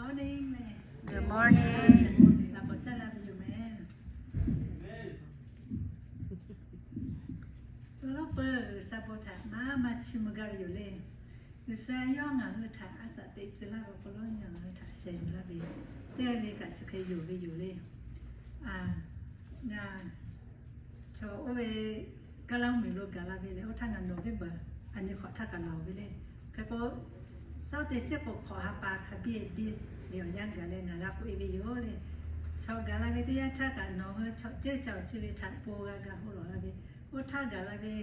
Good morning. Laꞈ k'awꞈ caˇ la ve yoˬ mehˍ. Awˬ lawn peuˬ G'uiˬsha bon htaꞈ maˇ maˇ chiˇ mvuh gaˇ ve yoˬ le. G'uiˬsha yawˇ ngaˬ hui htaꞈ a shaꞈ teꞈ tcuh laˇ ve awˬ hk'aw lo ngaˬ hui htaꞈ sheh yuˬ laˇ ve, teˇ g'aˇ le kaꞈ chi hk'e yonˍ ve yoˬ le. Ngaˬ chaw oˇ ve Kaˇlaˇ mvuhˇmiˬ lo gaˬ la ve lehˬ, oˇ htaˇ ngaˬ November a nyi hk'awꞈ htaˇ kaꞈ laˬ-oˬ ve le. Hk'e k'o, shaˉ te shehˆ k'o hk'awꞈ ha pa hk'a biˇ biˇ ve awˬ yanˇ gaˬ leh ngaˬ g'a k'oꞈ e ve yoˬ le. Chaw gaˬ la ve teˇ yanˇ htaˇ kaꞈ nawˬ hui chaw ceuˇ caˬ awˬ chi ve htaꞈ po g'a ga hoˆ lawˬ la ve, oˇ htaˇ gaˬ la ve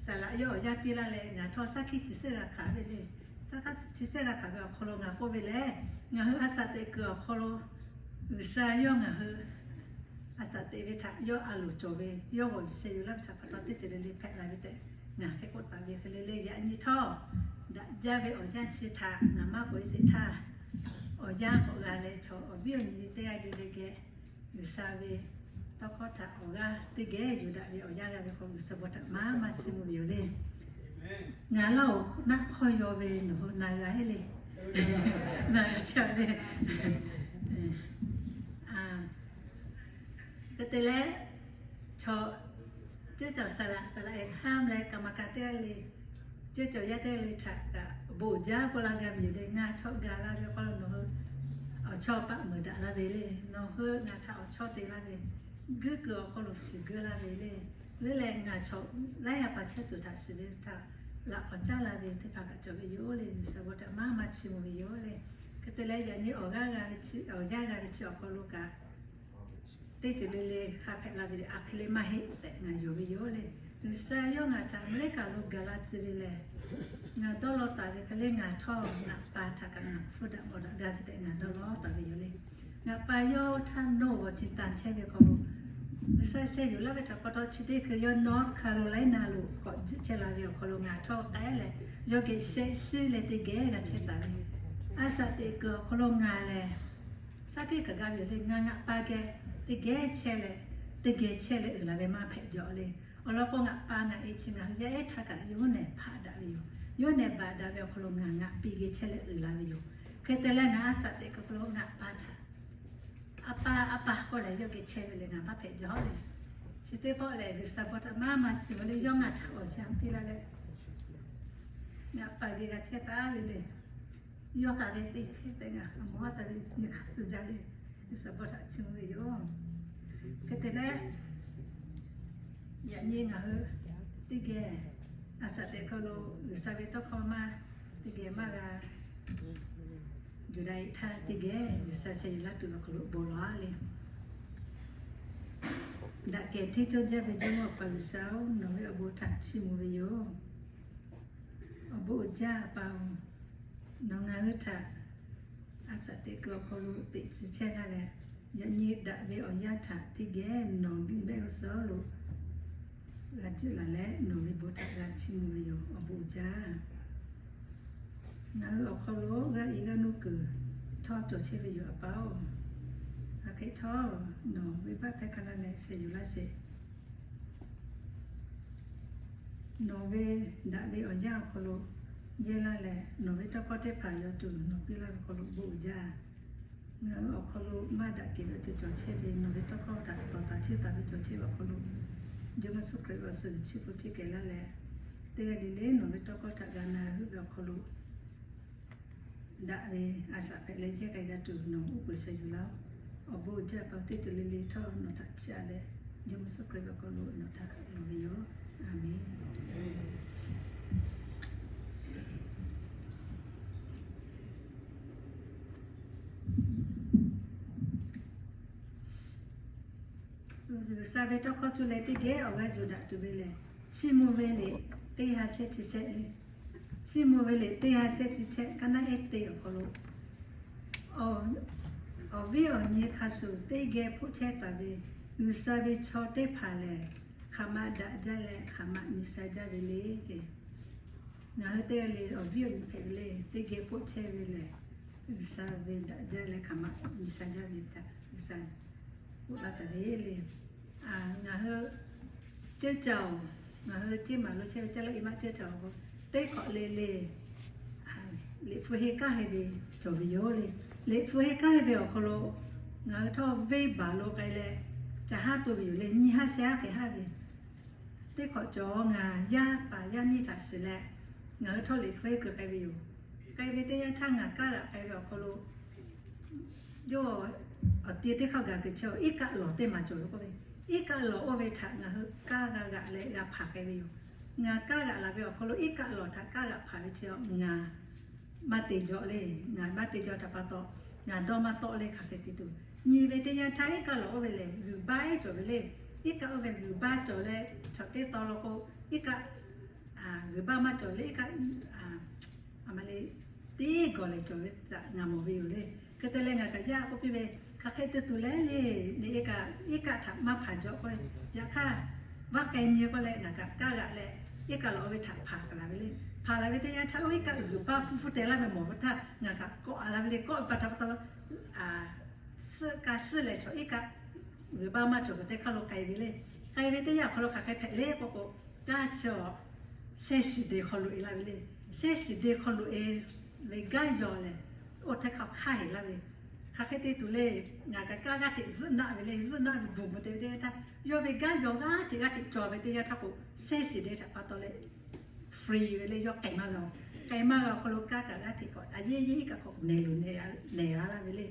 saˍ laꞈ yawˇ awˬ yanˇ piˇ laˇ leh ngaˬ htawˇ shaˉ hkiˆ chi shehˆ g'a hkanˍ ve le. Shaˉ hkiˆ chi shehˆ g'a hkanˍ ve awˬ hk'aw lo ngaˬ k'oˆ ve lehˬ, ngaˬ hui a shaꞈ teꞈ kuiˬ awˬ hk'aw lo G'uiˬsha yawˇ ngaˬ hui a shaꞈ teꞈ ve htaꞈ yawˇ a loˍ cawˬ ve, yawˇ g'awˬ yuˬ sheh yuˬ laˇ ve htaꞈ pa taw teˇ ceuˬ le le hpehꞈ la ve tehꞈ ngaˬ hk'e k'oˆ taˍ ve hk'e le le. Yaꞈ nyi htawˇ, daꞈ jaˇ ve awˬ yanˇ chi htaꞈ ngaˬ maˇ k'oꞈ e sheˍ htaˇ, awˬ yanˇ k'awꞈ g'a leh chaw awˬ viˉ awˬ nyi teˇ g'aˇ le le geh G'uiˬsha ve tawˇ hkawˇ htaꞈ awˬ g'aˇ teˇ geh yuˬ daꞈ ve awˬ yanˇ g'a ve k'o, G'uiˬsha bon htaꞈ maˇ maˇ chiˇ mvuh ve yoˬ le. Ngaˬ laˇ-oˬ naˆ hk'awˇ yaw ve nawˬ hui na g'a heˆ le. Na g'a chehˇ le. Hk'e te leh, chaw ceuˇ caˬ saˍ laꞈ saˍ laꞈ e haˉ leh kaˍ maˍ kaꞈ teˇ g'aˇ le, ceuˇ caˬ yaˇ teˇ g'aˇ le htaꞈ kaꞈ bon uiˍ jaˇ k'oˆ laˇ gaˇ ve yoˬ le. Ngaˬ chaw gaˬ la ve awˬ hk'aw lo nawˬ hui awˬ chawˇ paˆ meuˍ daꞈ laˇ ve le. Nawˬ hui ngaˬ htaꞈ awˬ chawˇ te laˇ ve, guiˇ kuiˬ awˬ hk'aw lo shiˍ guiˇ laˇ ve le. Leuˉ leh ngaˬ chaw laiˉ yaˇ pa chehˇ tuˬ htaꞈ shiˍ ve htaꞈ laꞈ k'awꞈ caˇ la ve teˇ hpaˍ kaꞈ cawˬ ve yoˬ le. G'uiˬsha bon htaꞈ maˇ maˇ chiˇ mvuh ve yoˬ le. Hk'e te leh yaꞈ nyi awˬ g'aˇ g'a ve chi awˬ yanˇ g'a ve chi awˬ hk'aw lo kaꞈ teˇ ceuˬ le le hk'a hpehꞈ la ve le, a hk'e le maˇ heˆ tehꞈ ngaˬ yonˍ ve yoˬ le. G'uiˬsha yawˇ ngaˬ htaꞈ America lo gaˬ la tcuh ve lehˬ, ngaˬ dawˇ law taˍ ve hk'e le ngaˬ htawˇ ngaˬ pa htaꞈ kaꞈ ngaˬ hpfuhˇ daꞈ mawˬ daꞈ gaˇ ve tehꞈ ngaˬ dawˇ law taˍ ve yoˬ le. Ngaˬ pa yawˇ htaˇ nawˇ g'awˬ chi tanˍ chehˇ ve hk'aw lo, G'uiˬsha sheh yuˬ laˇ ve htaꞈ pa taw chi teˇ hkui yawˇ North Carolina lo k'awꞈ jiˆ chehˇ la ve awˬ hk'aw lo ngaˬ htawˇ k'ai leh, yawˇ geh shehˆ shiˉ leh teˇ geh g'a chehˇ taˍ ve. A shaꞈ teꞈ kuiˬ awˬ hk'aw lo ngaˬ lehˬ, shaˉ hkiˆ hk'aˬ g'a ve yoˬ le. Ngaˬ ngaˬ pa geh teˇ geh chehˇ leh, teˇ geh chehˇ leh uiˍ la ve maˇ hpehꞈ jaw le. Awˬ lawn k'o, ngaˬ pa ngaˬ e chi ngaˬ hui yaˇ ehˉ htaˇ kaꞈ yawˇ nehˬ hpaꞈ daꞈ ve yoˬ. Yawˇ nehˬ baˬ daꞈ ve awˬ hk'aw lo ngaˬ ngaˬ pi geh chehˇ leh uiˍ la ve yoˬ. Hk'e te leh ngaˬ a shaꞈ teꞈ kuiˬ awˬ hk'aw lo ngaˬ pa htaꞈ a pa a pa k'oˆ leh yawˇ geh chehˇ ve lehˬ ngaˬ maˇ hpehꞈ jaw le. Chi teˇ pawˆ lehˬ, G'uiˬsha bon htaꞈ maˇ maˇ chiˇ mvuh le. Yawˇ ngaˬ htaꞈ awˬ yanˇ piˇ laˇ leh, ngaˬ pa geh g'a chehˇ taˍ ve le. Yawˇ hk'aˬ ve teˇ chehˇ tehꞈ ngaˬ a mawˬ taˍ ve nyi hk'aˬ suh jaˇ le. G'uiˬsha bon htaꞈ chiˇ mvuh ve yoˬ. Hk'e te leh, yaꞈ nyi ngaˬ hui teˇ geh a shaꞈ teꞈ hk'aw lo G'uiˬsha ve tawˇ hkawˇ maˇ teˇ geh maˇ g'a yuˬ daꞈ e htaˇ, teˇ geh G'uiˬsha sheh yuˬ laˇ tuˬ awˬ hk'aw lo bon lawˬ a le. Daꞈ kehˬ hteˇ cawˇ jaˇ ve Jawˇmawˇ Awˬ pa G'uiˬsha-oˬ, nawˬ ve awˬ bon htaꞈ chiˇ mvuh ve yoˬ. Awˬ bon uiˍ jaˇ, A pa-oˬ, nawˬ ngaˬ hui htaꞈ a shaꞈ teꞈ kuiˬ awˬ hk'aw lo teꞈ tcuh chehˇ laˇ leh, yaꞈ nyi daꞈ ve awˬ yanˇ htaꞈ teˇ geh nawˬ ve mehˆ g'uˇ suhˍ lo g'a jiˆ laˬ leh, nawˬ ve bon htaꞈ g'a chiˇ mvuh ve yoˬ. Awˬ bon uiˍ jaˇ. Ngaˬ hui awˬ hk'aw lo g'aˇ e g'aˇ nuˇ kuiˬ htawˇ cawˬ chehˇ ve yoˬ, A pa-oˬ. Aˬ hk'e htawˇ nawˬ venˇbaˆ hpehˇ hk'a laˇ leh sheh yuˬ laˇ sheˍ. Nawˬ ve daꞈ ve awˬ yanˇ awˬ hk'aw lo yehˇ laˇ leh, nawˬ ve tawˇ hkawˇ teˇ hpaˍ yaw tuˬ nawˬ piˇ laˇ ve awˬ hk'aw lo bon uiˍ jaˇ. Ngaˬ hui awˬ hk'aw lo maˇ daꞈ kehˬ ve awˬ ceuˬ cawˬ chehˇ ve, nawˬ ve tawˇ hkawˇ htaꞈ tawˍ taˍ chiˇ taˍ ve cawˬ chehˇ ve awˬ hk'aw lo, Jawˇmawˇ Yeˍsuˆ Hkriꞈ ve awˬ suhˍ g'uiˬ chiˇ hpu chiˇ kehˬ laˇ leh, teˇ g'aˇ le le nawˬ ve tawˇ hkawˇ htaꞈ g'a na g'euˆ ve awˬ hk'aw lo, daꞈ ve a shaꞈ hpehꞈ leh jehˇ k'ai g'a tuˬ nawˬ uˉ peunˍ sheh yuˬ laˇ-oˬ. Awˬ bon uiˍ jaˇ, A pa-oˬ, teˇ ceuˬ le le htawˇ nawˬ htaꞈ chiˇ aꞈ leh, Jawˇmawˇ Yeˍsuˆ Hkriꞈ ve awˬ hk'aw lo nawˬ htaꞈ lawˬ ve yoˬ. A menˬ. G'uiˬsha ve tawˇ hkawˇ cuˇ leh teˇ geh awˬ g'aˇ yuˬ daꞈ tuˬ ve lehˬ, chiˇ mvuh ve liꞈ teˇ ha shehˆ chi shehˆ le. Chiˇ mvuh ve liꞈ teˇ ha shehˆ chi shehˆ, kaˇ naˉ ehˉ teˇ awˬ hk'aw lo, awˬ viˉ awˬ nyi hk'a shuˍ teˇ geh hpoˆ chehˇ taˍ ve G'uiˬsha ve chaw teˇ hpaˍ lehˬ, hk'aˬ ma daꞈ jaˇ leh hk'aˬ ma nyi sha jaˇ ve le ce. Ngaˬ hui teˇ g'aˇ le awˬ viˉ awˬ nyi hpehꞈ ve le, teˇ geh hpoˆ chehˇ ve lehˬ, G'uiˬsha ve daꞈ jaˇ leh hk'aˬ ma nyi sha jaˇ ve htaꞈ G'uiˬsha k'oˆ laˇ taˍ ve le. Ngaˬ hui ceuˇ caˬ-oˬ, ngaˬ hui ceˇ maˍ lo chehˇ ve caˇ laˇ i maˆ ceuˇ caˬ-oˬ, teˇ hk'awꞈ le le Liꞈ hpu henˇ kaˉ henˇ ve cawˬ ve yoˬ le. Liꞈ hpu henˇ kaˉ henˇ ve awˬ hk'aw lo ngaˬ hui htawˇ venˇ baˬ lo k'ai leh, ca haˉ to ve yoˬ le. Nyiˇ haˉ shehˆ haˉ hk'e haˉ ve, teˇ hk'awꞈ cawˬ ngaˬ yaˇ paˍ yaˇ miˇ htaꞈ shiˍ leh, ngaˬ hui htawˇ liꞈ hpu henˇ kuiˬ k'ai ve yoˬ. K'ai ve teˇ yanˇ htaˇ ngaˬ kaˇ g'aꞈ k'ai ve awˬ hk'aw lo, yawˇ awˬ ti teˇ hk'aˇ gaˬ kuiˬ chi iˉ kaˆ lawˬ teˇ maˬ cawˬ ve k'oˆ ve, iˉ kaˆ lawˬ oˇ ve htaꞈ ngaˬ hui kaˇ g'a g'aꞈ leh g'a hpanˍ k'ai ve yoˬ. Ngaˬ kaˇ g'aꞈ laˬ ve awˬ hk'aw lo iˉ kaˆ lawˬ htaꞈ kaˇ g'aꞈ hpanˍ ve chi ngaˬ maˇ te jaw le. Ngaˬ maˇ te jaw htaꞈ pa taw, ngaˬ dawˇ maˇ tawˆ le hk'aˬ hk'e te tuˬ. Nyi ve teˇ yanˇ htaˇ iˉ kaˆ lawˬ oˇ ve lehˬ g'uiˬ baˇ ehˉ cawˬ ve le. Iˉ kaˆ oˇ ve g'uiˬ baˇ cawˬ leh, chaw teˇ taw lo k'o, iˉ kaˆ g'uiˬ baˇ maˇ cawˬ le. Iˉ kaˆ a ma le, teˇ gawˬ lehˬ cawˬ ve htaꞈ ngaˬ mawˬ ve yoˬ le. Hk'e te leh ngaˬ kaꞈ yaˇ k'oˆ piˇ ve, hk'aˬ hk'e te tuˬ le le, iˉ kaˆ htaꞈ maˇ hpanˍ jaw k'oˆ ve. Yaꞈ hk'aˇ, vaˇ k'ai nyi k'oˆ leh ngaˬ kaꞈ kaˇ g'aꞈ leh, iˉ kaˆ lawˬ oˇ ve htaꞈ hpanˍ laˬ ve le. Hpanˍ laˬ ve teˇ yanˇ htaˇ oˇ iˉ kaˆ g'uiˬ baˇ hpfuhˇ hpfuhˇ te laˇ ve mawˬ ve htaˇ ngaˬ kaꞈ kawˆ a laˇ ve le. Kawˆ ve pa taw pa taw, suhˆ ka suhˆ lehˬ chaw iˉ kaˆ g'uiˬ baˇ maˇ cawˬ kaꞈ teˇ hk'aˇ lo k'ai ve le. K'ai ve teˇ yanˇ awˬ hk'aw lo hk'aˬ hk'e hpehꞈ le k'oˆ k'o, kaˇ chi awˬ shehˇ shiˍ de hk'aw loꞈ e laˇ ve le. Shehˇ shiˍ de hk'aw loꞈ e ve gaˇ yaw lehˬ, oˇ teˇ hk'aˇ hk'aˇ heˍ laˇ ve. Hk'aˬ hk'e te tuˬ le. Ngaˬ kaꞈ kaˇ g'aˇ hteꞈ zuhˆ naˆ ve le. Zuhˆ naˆ ve bvuhˬ mvuhˬ te ve teˇ yanˇ htaˇ, yawˇ ve gaˇ yaw g'aˇ hteꞈ g'aˇ hteꞈ cawˬ ve teˇ yanˇ htaˇ k'o, shehˇ shiˍ de htaꞈ pa taw leh free ve le. Yawˇ k'ai maˇ g'a-oˬ. K'ai maˇ g'a awˬ hk'aw lo kaˇ kaꞈ g'aˇ hteꞈ k'awꞈ a yehˇ yehˇ iˉ kaˆ hk'aw nehˬ loˬ nehˬ la laˇ ve le.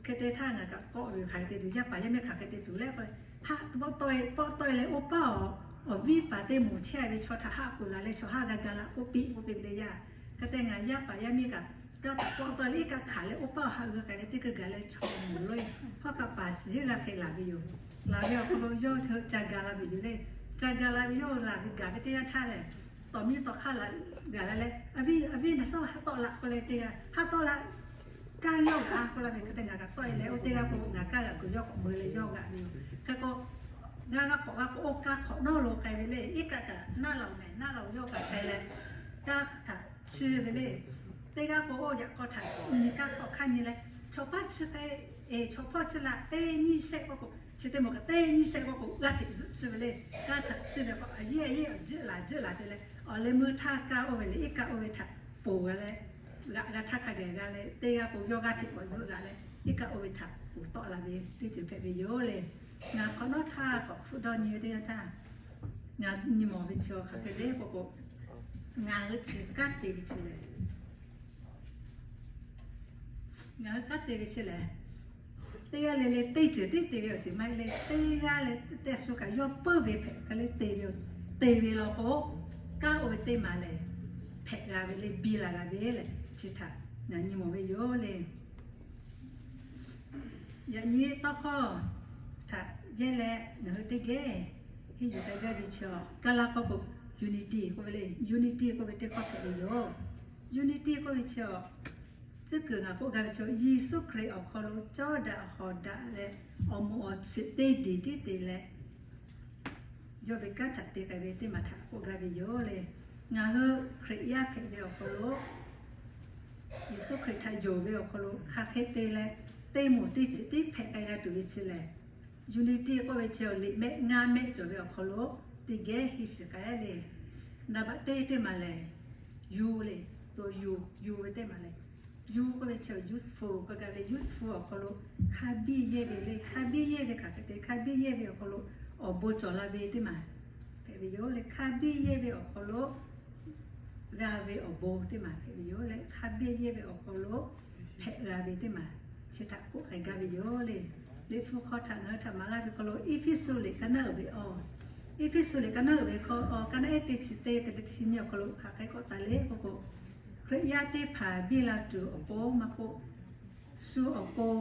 Hk'e te htaˇ ngaˬ kaꞈ kawˆ ve hk'aˬ hk'e te tuˬ, yaˇ paˍ yaˇ miˇ hk'aˬ hk'e te tuˬ le k'o, haˆ pawˆ tawˆ e, pawˆ tawˆ e leh oˇ paˇ awˬ, awˬ viˉ paˍ teˇ moˍ chehˇ ve chaw htaꞈ haˆ kuˬ laˬ leh chaw haˆ g'a ga la k'oˆ piˇ k'oˆ piˇ ve teˇ yanˇ. Hk'e te ngaˬ yaˇ paˍ yaˇ miˇ kaꞈ kaˇ htaꞈ pawˆ tawˆ e leh iˉ kaˆ hkanˍ leh oˇ paˇ awˬ haˆ g'a k'ai leh teˇ hkui gaˬ leh chaw moˍ lo e, hawˉ kaꞈ paˍ shiˍ g'a hk'e laˬ ve yoˬ. Laˬ ve awˬ hk'aw lo yawˇ hui ca ga la ve yoˬ le. Ca ga la ve yawˇ hui laˬ ve gaˬ ve teˇ yanˇ htaˇ lehˬ, tawˍ miˇ tawˍ hk'aˇ laˬ gaˬ la leh, a viˉ a viˉ naˬ sawˉ haˆ tawˆ la k'oˆ leh teˇ g'aˇ haˆ tawˆ la, kaˇ yawˇ g'aꞈ k'oˆ laˇ ve. Hk'e te ngaˬ kaꞈ tawˆ e leh oˇ teˇ g'aˇ k'o ngaˬ kaˇ g'aꞈ kuiˬ yawˇ k'awꞈ mui leh yawˇ g'aꞈ ve yoˬ. Hk'e k'o, g'a g'a k'awꞈ g'a k'o oˇ kaˇ hk'awꞈ nawˉ lo k'ai ve le. Iˉ kaˆ kaꞈ naˇ laˬ-oˬ mehˍ, naˇ laˬ-oˬ yawˇ kaꞈ k'ai leh, kaˇ htaꞈ chiˇ ve le. Teˇ g'aˇ k'o oˇ yaꞈ k'aw htaꞈ nyi kaˇ hk'awꞈ hk'aˇ nyi leh, chaw paˇ chi k'ai, eˬ chaw hpawˇ chi la teˇ nyiˇ shehˆ k'oˆ k'o, chi teˇ moˍ kaꞈ teˇ nyiˇ shehˆ k'oˆ k'o g'aˇ hteꞈ zuhˆ chiˇ ve le. Kaˇ htaꞈ chiˇ ve k'o a yehˇ a yehˇ awˬ jiˆ laˬ jiˆ laˬ te leh, awˬ leh meuˇ htaˇ kaˇ oˇ ve leh iˉ kaˆ oˇ ve htaꞈ ponˬ g'a leh, g'aꞈ g'a htaˇ hk'a gaˬ g'a leh, teˇ g'aˇ k'o yawˇ g'aˇ hteꞈ k'awꞈ zuhˆ g'aꞈ leh, iˉ kaˆ oˇ ve htaꞈ ponˬ tawˆ la ve teˇ ceuˬ hpehꞈ ve yoˬ le. Ngaˬ hk'awꞈ nawˉ htaˇ k'awꞈ hpfuhˆ dawˇ nyi ve teˇ yanˇ htaˇ, ngaˬ nyi mawˬ ve chi hk'aˬ hk'e le k'oˆ k'o, ngaˬ hui chi kanˉ te ve chi lehˬ, ngaˬ hui kanˉ te ve chi lehˬ, teˇ g'aˇ le le teˇ ceuˬ tiˉ te ve awˬ ceuˬ maˇ heˆ le. Teˇ g'aˇ leh teˇ shu kaꞈ yawˇ peuˇ ve hpehꞈ hk'e le te ve, te ve law k'o, kanˉ oˇ ve teˇ maˬ lehˬ, hpehꞈ g'a ve le, biˇ la g'a ve leh chi htaꞈ ngaˬ nyi mawˬ ve yoˬ le. Yaꞈ nyi tawˇ hkawˇ htaꞈ yehˇ leh ngaˬ hui teˇ geh henˇ yuˬ k'ai gaˇ ve chi awˬ, kaˇ laˇ hkawˇ k'o, unity k'oˆ ve le. Unity k'oˆ ve teˇ hkawˇ hpehꞈ ve yoˬ. Unity k'oˆ ve chi awˬ, tcuhˉ kuiˬ ngaˬ k'oˆ gaˇ ve chi, Yeˍsuˆ Hkriꞈ awˬ hk'aw lo cawˇ daꞈ hawˍ daꞈ leh, awˬ moˍ awˬ tsuhꞈ teˇ diˬ tiˉ te leh, yawˇ ve kanˉ htaꞈ te k'ai ve teˇ maˬ htaꞈ k'oˆ gaˇ ve yoˬ le. Ngaˬ hui Hkriꞈ yaˇ hpehꞈ ve awˬ hk'aw lo, Yeˍsuˆ Hkriꞈ htaꞈ yonˍ ve awˬ hk'aw lo hk'aˬ hk'e te leh, teˇ moˍ teˇ tsuhꞈ tiˉ hpehꞈ k'ai g'a tuˬ ve chi lehˬ, unity k'oˆ ve chi awˬ liꞈ mehˆ ngaˇ mehˆ cawˬ ve awˬ hk'aw lo teˇ geh henˇ shiˍ k'ai le. Naˍ baꞈ teˇ teˇ maˬ lehˬ, yu le. To yu, yu ve teˇ maˬ lehˬ, yu k'oˆ ve chi useful k'oˆ gaˇ ve le. Useful awˬ hk'aw lo hk'a biˇ yehˇ ve le. Hk'a biˇ yehˇ ve hk'aˬ hk'e te, hk'a biˇ yehˇ ve awˬ hk'aw lo awˬ bon cawˬ la ve teˇ maˬ hpehꞈ ve yoˬ le. Hk'a biˇ yehˇ ve awˬ hk'aw lo g'a ve awˬ bon teˇ maˬ hpehꞈ ve yoˬ le. Hk'a biˇ yehˇ ve awˬ hk'aw lo hpehꞈ g'a ve teˇ maˬ chi htaꞈ k'oˆ k'ai gaˇ ve yoˬ le. Liꞈ hpu hk'aw htaꞈ ngaˬ hui htaꞈ maˍ laˇ ve hk'aw lo, Eˇfeˇsuꞈ liꞈ ka naˉ uiˍ ve awˬ, Eˇfeˇsuꞈ liꞈ ka naˉ uiˍ ve hk'aw, awˬ ka naˉ ehˉ teˇ chi teˇ, teˇ chi nyiˇ awˬ hk'aw lo hk'aˬ hk'e k'awꞈ taˍ le k'oˆ k'o, Hkriꞈ yaˇ teˇ hpaˍ biˇ la tuˬ awˬ pon maˇ k'oˆ, shu awˬ pon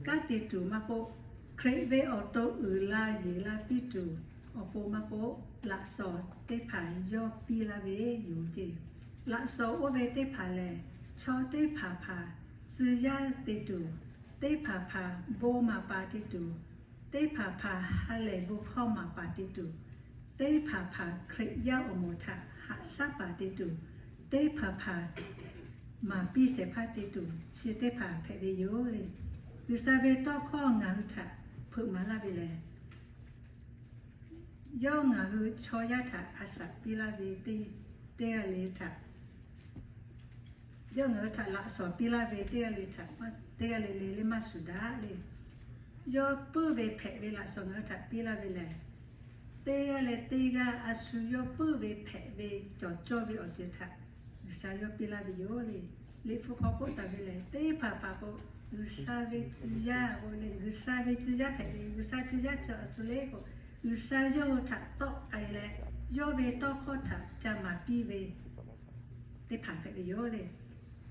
kanˉ te tuˬ maˇ k'oˆ, Hkriꞈ ve awˬ to uiˍ la yeˬ la piˇ tuˬ awˬ pon maˇ k'oˆ, laꞈ shawnˍ teˇ hpaˍ yawˇ piˇ laˇ ve yoˬ ceˇ. Laꞈ shawnˍ oˇ ve teˇ hpaˍ lehˬ, chaw teˇ hpaˍ hpaˍ tcuh yaˇ te tuˬ, teˇ hpaˍ hpaˍ bon maˍ paˍ te tuˬ, teˇ hpaˍ hpaˍ ha lehˬ bon hkawˇ maˍ paˍ te tuˬ, teˇ hpaˍ hpaˍ Hkriꞈ yaˇ awˬ moˍ htaꞈ haꞈ shaˉ paˍ te tuˬ, teˇ hpaˍ hpaˍ maˍ piˇ shehˍ hpaˇ te tuˬ, chi teˇ hpaˍ hpehꞈ ve yoˬ le. G'uiˬsha ve tawˇ hkawˇ ngaˬ hui htaꞈ hpeuꞈ maˍ laˇ ve lehˬ, yawˇ ngaˬ hui chaw yaˇ htaꞈ a shaꞈ piˇ laˇ ve teˇ, teˇ g'aˇ le htaꞈ Yawˇ ngaˬ hui htaꞈ laꞈ shawnˍ piˇ laˇ ve teˇ g'aˇ le htaꞈ, teˇ g'aˇ le le le maˇ shuˍ daꞈ le. Yawˇ puiˉ ve hpehꞈ ve laꞈ shawnˍ ngaˬ hui htaꞈ piˇ laˇ ve lehˬ, teˇ g'aˇ leh teˇ g'aˇ a shu yawˇ puiˉ ve hpehꞈ ve cawˬ cawˇ ve awˬ ceuˬ htaꞈ G'uiˬsha yawˇ piˇ laˇ ve yoˬ le. Liꞈ hpu hk'aw k'oˆ taˍ ve lehˬ, teˇ hpaˍ hpaˍ k'o, G'uiˬsha ve tcuh yaˇ k'oˆ le, G'uiˬsha ve tcuh yaˇ hpehꞈ ve, G'uiˬsha tcuh yaˇ chi a shu le k'o, G'uiˬsha yawˇ hui htaꞈ tawˆ k'ai leh, yawˇ ve tawˇ hkawˇ htaꞈ ca maˍ piˇ ve teˇ hpaˍ hpehꞈ ve yoˬ le.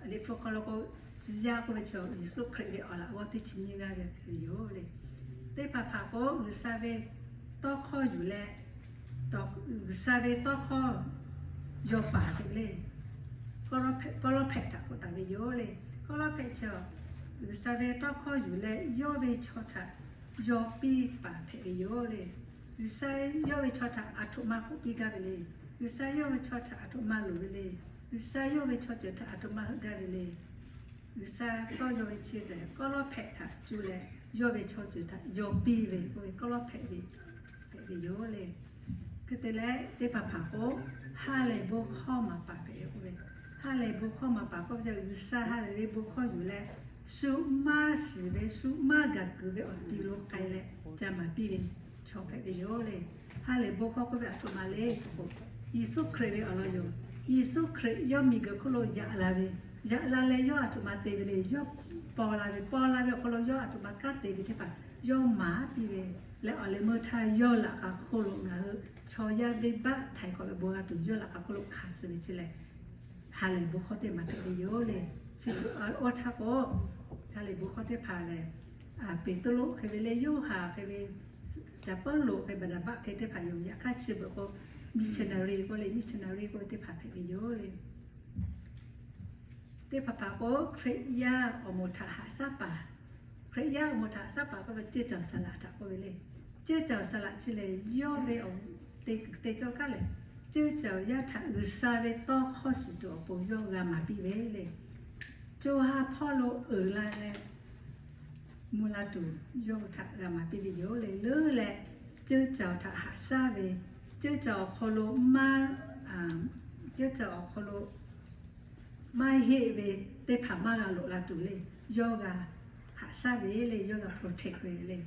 Liꞈ hpu hk'aw lo k'o, tcuh yaˇ k'oˆ ve chaw Yeˍsuˆ Hkriꞈ ve awˬ laꞈ g'awˇ teˇ chi nyiˇ g'aˇ ve hpehꞈ ve yoˬ le. Teˇ hpaˍ hpaˍ k'o, G'uiˬsha ve tawˇ hkawˇ yuˬ leh, G'uiˬsha ve tawˇ hkawˇ yaw paˍ hpehꞈ ve le. Kawˇlawˇhpehꞈ htaꞈ k'oˆ taˍ ve yoˬ le. Kawˇlawˇhpehꞈ chi G'uiˬsha ve tawˇ hkawˇ yuˬ leh yawˇ ve chaw htaꞈ yaw piˇ paˍ hpehꞈ ve yoˬ le. G'uiˬsha yawˇ ve chaw htaꞈ aˬ htoꞈ ma k'oˆ piˇ gaˇ ve le. G'uiˬsha yawˇ ve chaw htaꞈ aˬ htoꞈ ma loˍ ve le. G'uiˬsha yawˇ ve chaw ceuˬ htaꞈ aˬ htoꞈ ma heuˆ gaˇ ve le. G'uiˬsha tawˇ yaw ve chi tehꞈ kawˇlawˇhpehꞈ htaꞈ cuˇ leh yawˇ ve chaw ceuˬ htaꞈ yaw piˇ ve k'oˆ ve kawˇlawˇhpehꞈ ve hpehꞈ ve yoˬ le. Hk'e te leh teˇ hpaˍ hpaˍ k'o, ha lehˬ bon hkawˇ maˍ paˍ hpehꞈ ve k'oˆ ve, ha lehˬ bon hkawˇ maˍ paˍ k'oˆ ve, G'uiˬsha ha lehˬ ve bon hkawˇ yuˬ leh, shu maˇ shiˍ ve shu maˇ gaˬ kuiˬ ve awˬ ti lo k'ai leh ca maˍ piˇ ve chaw hpehꞈ ve yoˬ le. Ha lehˬ bon hkawˇ k'oˆ ve aˬ htoꞈ ma le k'o, Yeˍsuˆ Hkriꞈ ve awˬ lawn yoˬ. Yeˍsuˆ Hkriꞈ yawˇ miˬguiˬ hk'oˆ lo yaꞈ la ve, yaꞈ la leh yawˇ aˬ htoꞈ ma te ve le. Yawˇ paw la ve, paw la ve awˬ hk'aw lo yawˇ aˬ htoꞈ ma kanˉ te ve teˇ hpaˍ yawˇ maˍ piˇ ve leh, awˬ leh meuˇ htaˇ yawˇ laꞈ k'a hk'oˆ lo ngaˬ hui chaw yaˇ venˇbaˆ htaiˍ hk'awꞈ ve bon g'a tuˬ yawˇ laꞈ k'a hk'oˆ lo hkanˍ suh ve chi lehˬ, ha lehˬ bon hkawˇ teˇ maˬ hpehꞈ ve yoˬ le. Chi awˇ htaˇ k'o, ha lehˬ bon hkawˇ teˇ hpaˍ lehˬ, Peˍtruˆ hk'e ve le, Yoˇhanˬ hk'e ve, caˍ Pawˇluꞈ hk'e, Baˍnaˍbaˆ hk'e teˇ hpaˍ yoˬ. Yaꞈ hk'aˇ chi beuꞈ k'o, missionary k'oˆ le, missionary k'oˆ ve teˇ hpaˍ hpehꞈ ve yoˬ le. Teˇ hpaˍ hpaˍ k'o, Hkriꞈ yaˇ awˬ moˍ htaꞈ haꞈ shaˉ paˍ. Hkriꞈ yaˇ awˬ moˍ htaꞈ haꞈ shaˉ paˍ k'oˆ ve, ceuˇ caˬ saˍ laꞈ htaꞈ k'oˆ ve le. Ceuˇ caˬ saˍ laꞈ chi lehˬ, yawˇ ve awˬ te kuiˬ te cawˇ kaˉ lehˬ, ceuˇ caˬ awˬ yaˇ htaꞈ G'uiˬsha ve tawˇ hkawˇ shiˍ tuˬ awˬ pon yawˇ g'a maˍ piˇ ve le. Co ha hpawˇ lo uiˍ la leh, mvuh la tuˬ yawˇ hui htaꞈ g'a maˍ piˇ ve yoˬ le. Leuˉ leh, ceuˇ caˬ htaꞈ haꞈ shaˉ ve, ceuˇ caˬ awˬ hk'aw lo maˇ, ceuˇ caˬ awˬ hk'aw lo maˇ heˆ ve teˇ hpaˍ maˇ g'a loꞈ la tuˬ le, yawˇ g'a haꞈ shaˉ ve le, yawˇ g'a protect ve le.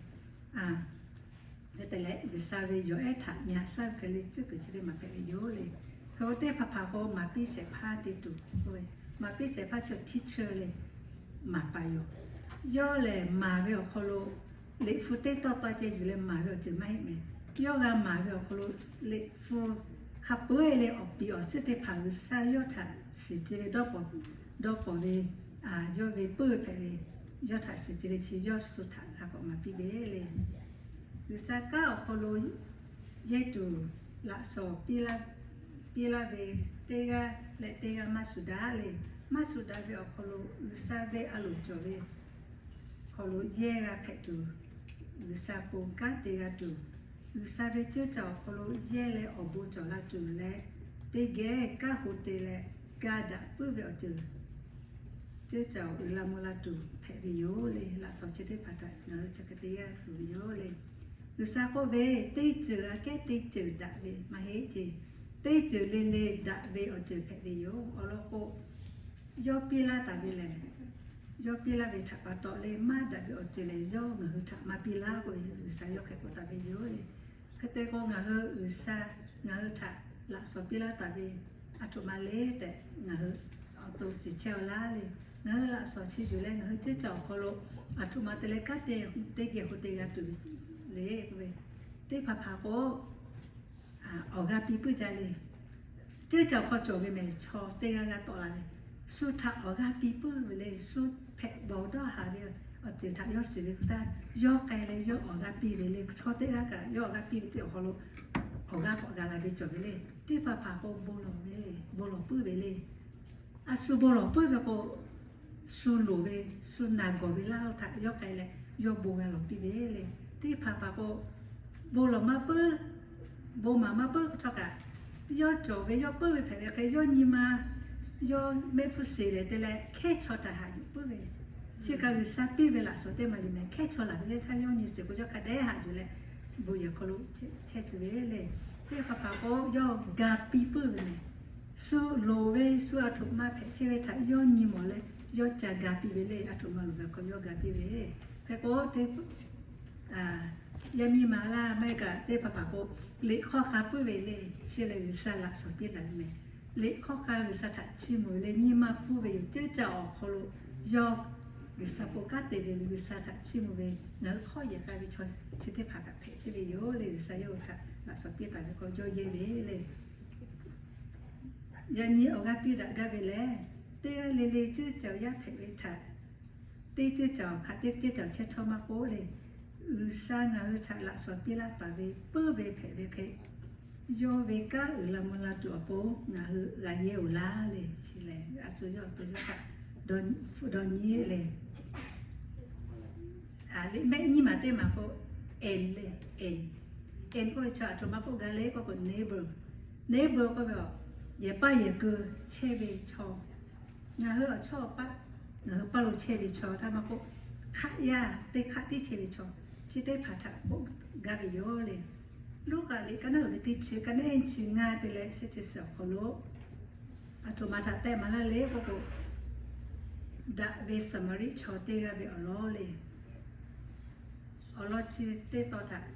Hk'e te leh, G'uiˬsha ve yawˬ ehˉ htaꞈ nyi haꞈ shaˉ ve hk'e le, tcuhˉ kuiˬ chi teˇ maˬ hpehꞈ ve yoˬ le. Hk'e k'o, teˇ hpaˍ hpaˍ k'o, maˍ piˇ shehˍ hpaˇ te tuˬ k'oˆ ve, maˍ piˇ shehˍ hpaˇ chi teˇ chi lehˬ, maˍ paˍ yoˬ. Yawˇ lehˬ maˍ ve awˬ hk'aw lo, liꞈ hpu teˇ tawˇ taw ceh yuˬ leh maˍ ve awˬ ceuˬ maˇ heˆ mehˍ. Yawˇ g'a maˍ ve awˬ hk'aw lo, liꞈ hpu hk'a peu-eˬ leh awˬ piˍ awˬ suhˉ teˇ hpaˍ G'uiˬsha yawˇ htaꞈ shiˍ ce ve dawˇ paw, dawˇ paw ve, yawˇ ve puiˉ ve hpehꞈ ve, yawˇ htaꞈ shiˍ ce ve chi yawˇ shu htaꞈ g'a k'awꞈ maˍ piˇ ve le. G'uiˬsha kanˉ awˬ hk'aw lo yehˇ tuˬ laꞈ shawnˍ piˇ laˇ ve teˇ g'aˇ leh teˇ g'aˇ maˇ shuˍ daꞈ le. Maˇ shuˍ daꞈ ve awˬ hk'aw lo G'uiˬsha ve a loˍ cawˬ ve hk'aw lo yehˇ g'a hpehꞈ tuˬ, G'uiˬsha pon kanˉ te g'a tuˬ, G'uiˬsha ve ceuˇ caˬ awˬ hk'aw lo yehˇ leh awˬ bon cawˬ la tuˬ leh, teˇ geh kanˉ ho te leh ga daꞈ puiˉ ve awˬ ceuˬ, ceuˇ caˬ uiˍ la mvuh la tuˬ hpehꞈ ve yoˬ le. Laꞈ shawnˍ chi teˇ hpaˍ htaꞈ ngaˬ hui chi hk'e te g'a tuˬ ve yoˬ le. G'uiˬsha k'oˆ ve, teˇ ceuˬ aꞈ kehˉ teˇ ceuˬ daꞈ ve maˇ heˆ ce. Teˇ ceuˬ le le daꞈ ve awˬ ceuˬ hpehꞈ ve yoˬ. Awˬ lawn k'o, yawˇ piˇ laˇ taˍ ve lehˬ, yawˇ piˇ laˇ ve htaꞈ pa taw leh maˇ daꞈ ve awˬ ceuˬ lehˬ, yawˇ ngaˬ hui htaꞈ maˇ piˇ laˇ k'oˆ ve, G'uiˬsha yawˇ hk'e k'oˆ taˍ ve yoˬ le. Hk'e te k'o, ngaˬ hui G'uiˬsha ngaˬ hui htaꞈ laꞈ shawnˍ piˇ laˇ taˍ ve a htoꞈ ma le tehꞈ ngaˬ hui awˬ to shiˍ chehˇ-a laˇ le. Ngaˬ hui laꞈ shawnˍ chi yuˬ leh ngaˬ hui ceuˇ caˬ awˬ hk'aw lo a htoꞈ ma te leh kanˉ te, teˇ geh ho te g'a tuˬ le k'oˆ ve, teˇ hpaˍ hpaˍ k'o, awˬ g'aˇ piˇ puiˉ jaˇ le. Ceuˇ caˬ awˬ hk'aw cawˬ ve mehˍ chaw teˇ g'aˇ g'aˇ tawˆ la ve, shu htaꞈ awˬ g'aˇ piˇ puiˉ ve le. Shu hpehꞈ bawˬ dawˇ haˍ ve awˬ ceuˬ htaꞈ yawˇ shiˍ ve hk'e htaˇ, yawˇ k'ai leh yawˇ awˬ g'aˇ piˇ ve le. Chaw teˇ g'aˇ kaꞈ yawˇ awˬ g'aˇ piˇ ve teˇ awˬ hk'aw lo awˬ g'aˇ k'awꞈ g'a la ve cawˬ ve le. Teˇ hpaˍ hpaˍ k'o bon lawˬ ve le, bon lawˬ puiˉ ve le. A shu bon lawˬ puiˉ ve k'o, shu loˍ ve, shu naˬ gawˬ ve laˇ oˇ htaꞈ yawˇ k'ai leh yawˇ bon g'a lawˬ piˇ ve le. Teˇ hpaˍ hpaˍ k'o, bon lawˬ maˇ puiˉ, bon maˍ maˇ puiˉ htawˇ kaꞈ, yawˇ cawˬ ve yawˇ puiˉ ve hpehꞈ ve hk'e yawˇ nyi ma, yawˇ mehˆ hpfuhˇ sheˍ leh te leh hkehˉ chaw htaꞈ haꞈ yuˬ puiˉ ve, chi kaꞈ G'uiˬsha piˇ ve laꞈ shawnˍ teˇ maˬ le mehˍ. Hkehˉ chaw laˬ ve leh htaˇ yawˇ nyi shiˍ k'o yawˇ hk'a dehꞈ haꞈ yuˬ leh, bon yehˬ hk'aw lo chehˇ tcuh ve le. Teˇ hpaˍ hpaˍ k'o yawˇ ga piˇ puiˉ ve mehˍ. Shu loˍ ve shu aˬ htoꞈ ma hpehꞈ chehˇ ve htaꞈ yawˇ nyi mawˬ leh, yawˇ ca ga piˇ ve le. Aˬ htoꞈ ma loˍ ve hk'aw yawˇ ga piˇ ve. Hk'e k'o, yaˇ miˇ ma laˇ maˇ heˆ kaꞈ teˇ hpaˍ hpaˍ k'o, liꞈ hk'awˇ hk'a puiˉ ve le. Chi lehˬ G'uiˬsha laꞈ shawnˍ piˇ taˍ ve meh. Liꞈ hk'awˇ hk'a G'uiˬsha htaꞈ chiˇ mvuh ve le. Nyi ma hpfuhˇ ve yoˬ. Ceuˇ caˬ awˬ hk'aw lo yawˇ G'uiˬsha po kanˉ te ve le. G'uiˬsha htaꞈ chiˇ mvuh ve, ngaˬ hui hk'awˇ yehˬ k'ai ve chaw chi teˇ hpaˍ kaꞈ hpehꞈ chehˇ ve yoˬ le. G'uiˬsha yawˇ hui htaꞈ laꞈ shawnˍ piˇ taˍ ve k'o, yawˇ yehˇ ve le. Yaꞈ nyi awˬ g'aˇ piˇ daꞈ gaˇ ve lehˬ, teˇ g'aˇ le le ceuˇ caˬ awˬ yaˇ hpehꞈ ve htaꞈ, teˇ ceuˇ caˬ awˬ hk'aˬ teˇ ceuˇ caˬ chehˇ htawˇ maˇ k'oˆ le, G'uiˬsha ngaˬ hui htaꞈ laꞈ shawnˍ piˇ laˇ taˍ ve puiˉ ve hpehꞈ ve hk'e, yawˇ ve kanˉ uiˍ la mvuh la tuˬ awˬ pon ngaˬ hui g'a yehˇ oˬ laˇ le. Chi lehˬ, a shu yawˇ awˬ to yawˇ htaꞈ dawˇ nyi le. Liꞈ mehˆ nyiˇ maˬ teˇ maˬ k'o, en le, en. En k'oˆ ve chaw aˬ htoꞈ ma k'oˆ gaˇ le k'oˆ k'o, neighbor. Neighbor k'oˆ ve, yehˬ paˇ yehˬ keu chehˇ ve chaw. Ngaˬ hui awˬ chawˇ awˬ paˆ, ngaˬ hui paˇ lo chehˇ ve chaw htaꞈ maˇ k'oˆ, hk'aˆ yaˇ teˇ hk'aˆ tiˉ chehˇ ve chaw, chi teˇ hpaˍ htaꞈ k'oˆ gaˇ ve yoˬ le. Luˉkaꞈ liꞈ ka naˉ uiˍ ve teˇ chi, ka naˉ ehˉ chi ngaˇ te leh shehˆ chi suhˍ awˬ hk'aw lo, aˬ htoꞈ ma htaꞈ tehˆ maˍ laˇ le k'oˆ k'o, daꞈ ve Saˍmaˍriˆ chaw teˇ g'aˇ ve awˬ lawn le. Awˬ lawn chi teˇ tawn htaꞈ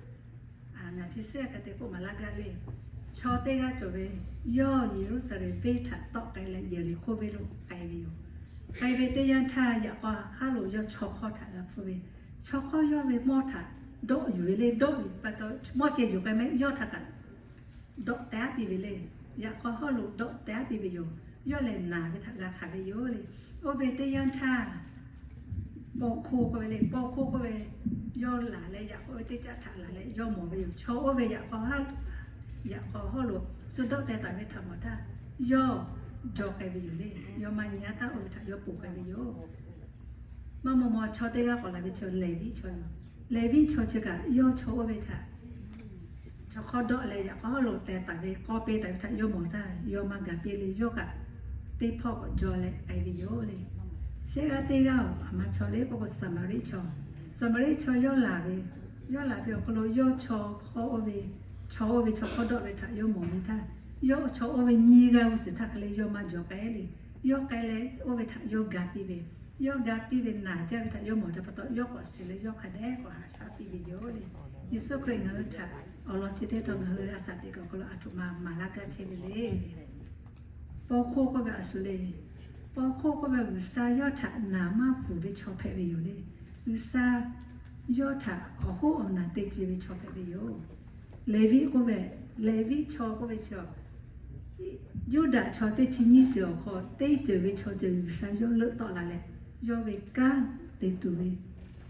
ngaˬ chi shehˆ hk'a te k'oˆ maˍ laˇ gaˇ le. Chaw teˇ g'aˇ cawˬ ve, yawˇ Yeˍruˆsaˍlehnˍ venˇ htaꞈ tawˆ k'ai leh Yeˍriˍhkoˇ venˇ lo k'ai ve yoˬ. K'ai ve teˇ yanˇ htaˇ, yaꞈ k'aw hk'aˇ lo yawˇ chaw hk'awˇ htaꞈ g'a hpfuhˇ ve, chaw hk'awˇ yawˇ ve mawˇ htaꞈ dawˆ yuˬ ve le. Dawˆ yuˬ pa taw, mawˇ ceh yuˬ k'ai mehˆ yawˇ htaꞈ kaꞈ dawˆ teh aˉ piˇ ve le. Yaꞈ k'aw hawˉ lo dawˆ teh aˉ piˇ ve yoˬ. Yawˇ lehˬ naˬ ve htaꞈ g'a hkanˍ ve yoˬ le. Oˇ ve teˇ yanˇ htaˇ, paw hkoˇ k'oˆ ve le, paw hkoˇ k'oˆ ve, yawˇ laˬ leh yaꞈ k'aw ve teˇ caˆ htaꞈ laˬ leh yawˇ mawˬ ve yoˬ. Chaw oˇ ve yaꞈ k'aw ha, yaꞈ k'aw hawˉ lo shu dawˆ teh taˍ ve htaꞈ mawˬ htaˇ, yawˇ jaw k'ai ve yoˬ le. Yawˇ maˇ nyi aˉ taˉ oˇ ve htaꞈ yawˇ ponˬ k'ai ve yoˬ. Maˇ maw maw chaw teˇ g'aˇ k'awꞈ laˬ ve chaw Leˍviˆ chaw yoˬ. Leˍviˆ chaw chi kaꞈ yawˇ chaw oˇ ve htaꞈ chaw hk'awˇ dawˆ leh yaꞈ k'aw hawˉ lo teh taˍ ve, k'aw piˇ taˍ ve htaꞈ yawˇ mawˬ htaˇ, yawˇ maˇ gaˬ piˇ le. Yawˇ kaꞈ teˇ hpawˇ k'awꞈ jaw leh k'ai ve yoˬ le. Shehˆ g'aˇ teˇ g'aˇ-oˬ, aˬ ma chaw le k'oˆ k'o, Saˍmaˍriˆ chaw. Saˍmaˍriˆ chaw yawˇ laˬ ve, yawˇ laˬ ve awˬ hk'aw lo yawˇ chaw hk'awˇ oˇ ve, chaw oˇ ve chaw hk'awˇ dawˆ ve htaꞈ yawˇ mawˬ ve htaˇ, yawˇ chaw oˇ ve nyiˇ g'aˇ g'uˇ suhˍ htaˇ hk'e le yawˇ maˇ jaw k'ai le. Yawˇ k'ai leh oˇ ve htaꞈ yawˇ ga piˇ ve, yawˇ ga piˇ ve naˬ jaˇ ve htaꞈ yawˇ mawˬ htaˇ pa taw, yawˇ k'awꞈ shiˍ leh yawˇ hk'a dehꞈ k'awꞈ haꞈ shaˉ piˇ ve yoˬ le. Yeˍsuˆ Hkriꞈ ngaˬ hui htaꞈ awˬ lawn chi teˇ tawn ngaˬ hui a shaꞈ teꞈ kuiˬ awˬ hk'aw lo aˬ htoꞈ ma maˍ laˇ gaˇ chehˇ ve le. Paw hkoˇ k'oˆ ve a shu le. Paw hkoˇ k'oˆ ve G'uiˬsha yawˇ htaꞈ naˍ maˇ pfuhˍ ve chaw hpehꞈ ve yoˬ le. G'uiˬsha yawˇ htaꞈ awˬ hoˉ awˬ naˬ te ce ve chaw hpehꞈ ve yoˬ. Leˍviˆ k'oˆ ve, Leˍviˆ chaw k'oˆ ve chi, Yuˇdaꞈ chaw teˇ chi nyiˇ ceuˬ awˬ hk'aw teˇ ceuˬ ve chaw ceuˬ G'uiˬsha yawˇ leuˆ tawˆ la leh, yawˇ ve kanˉ te tuˬ ve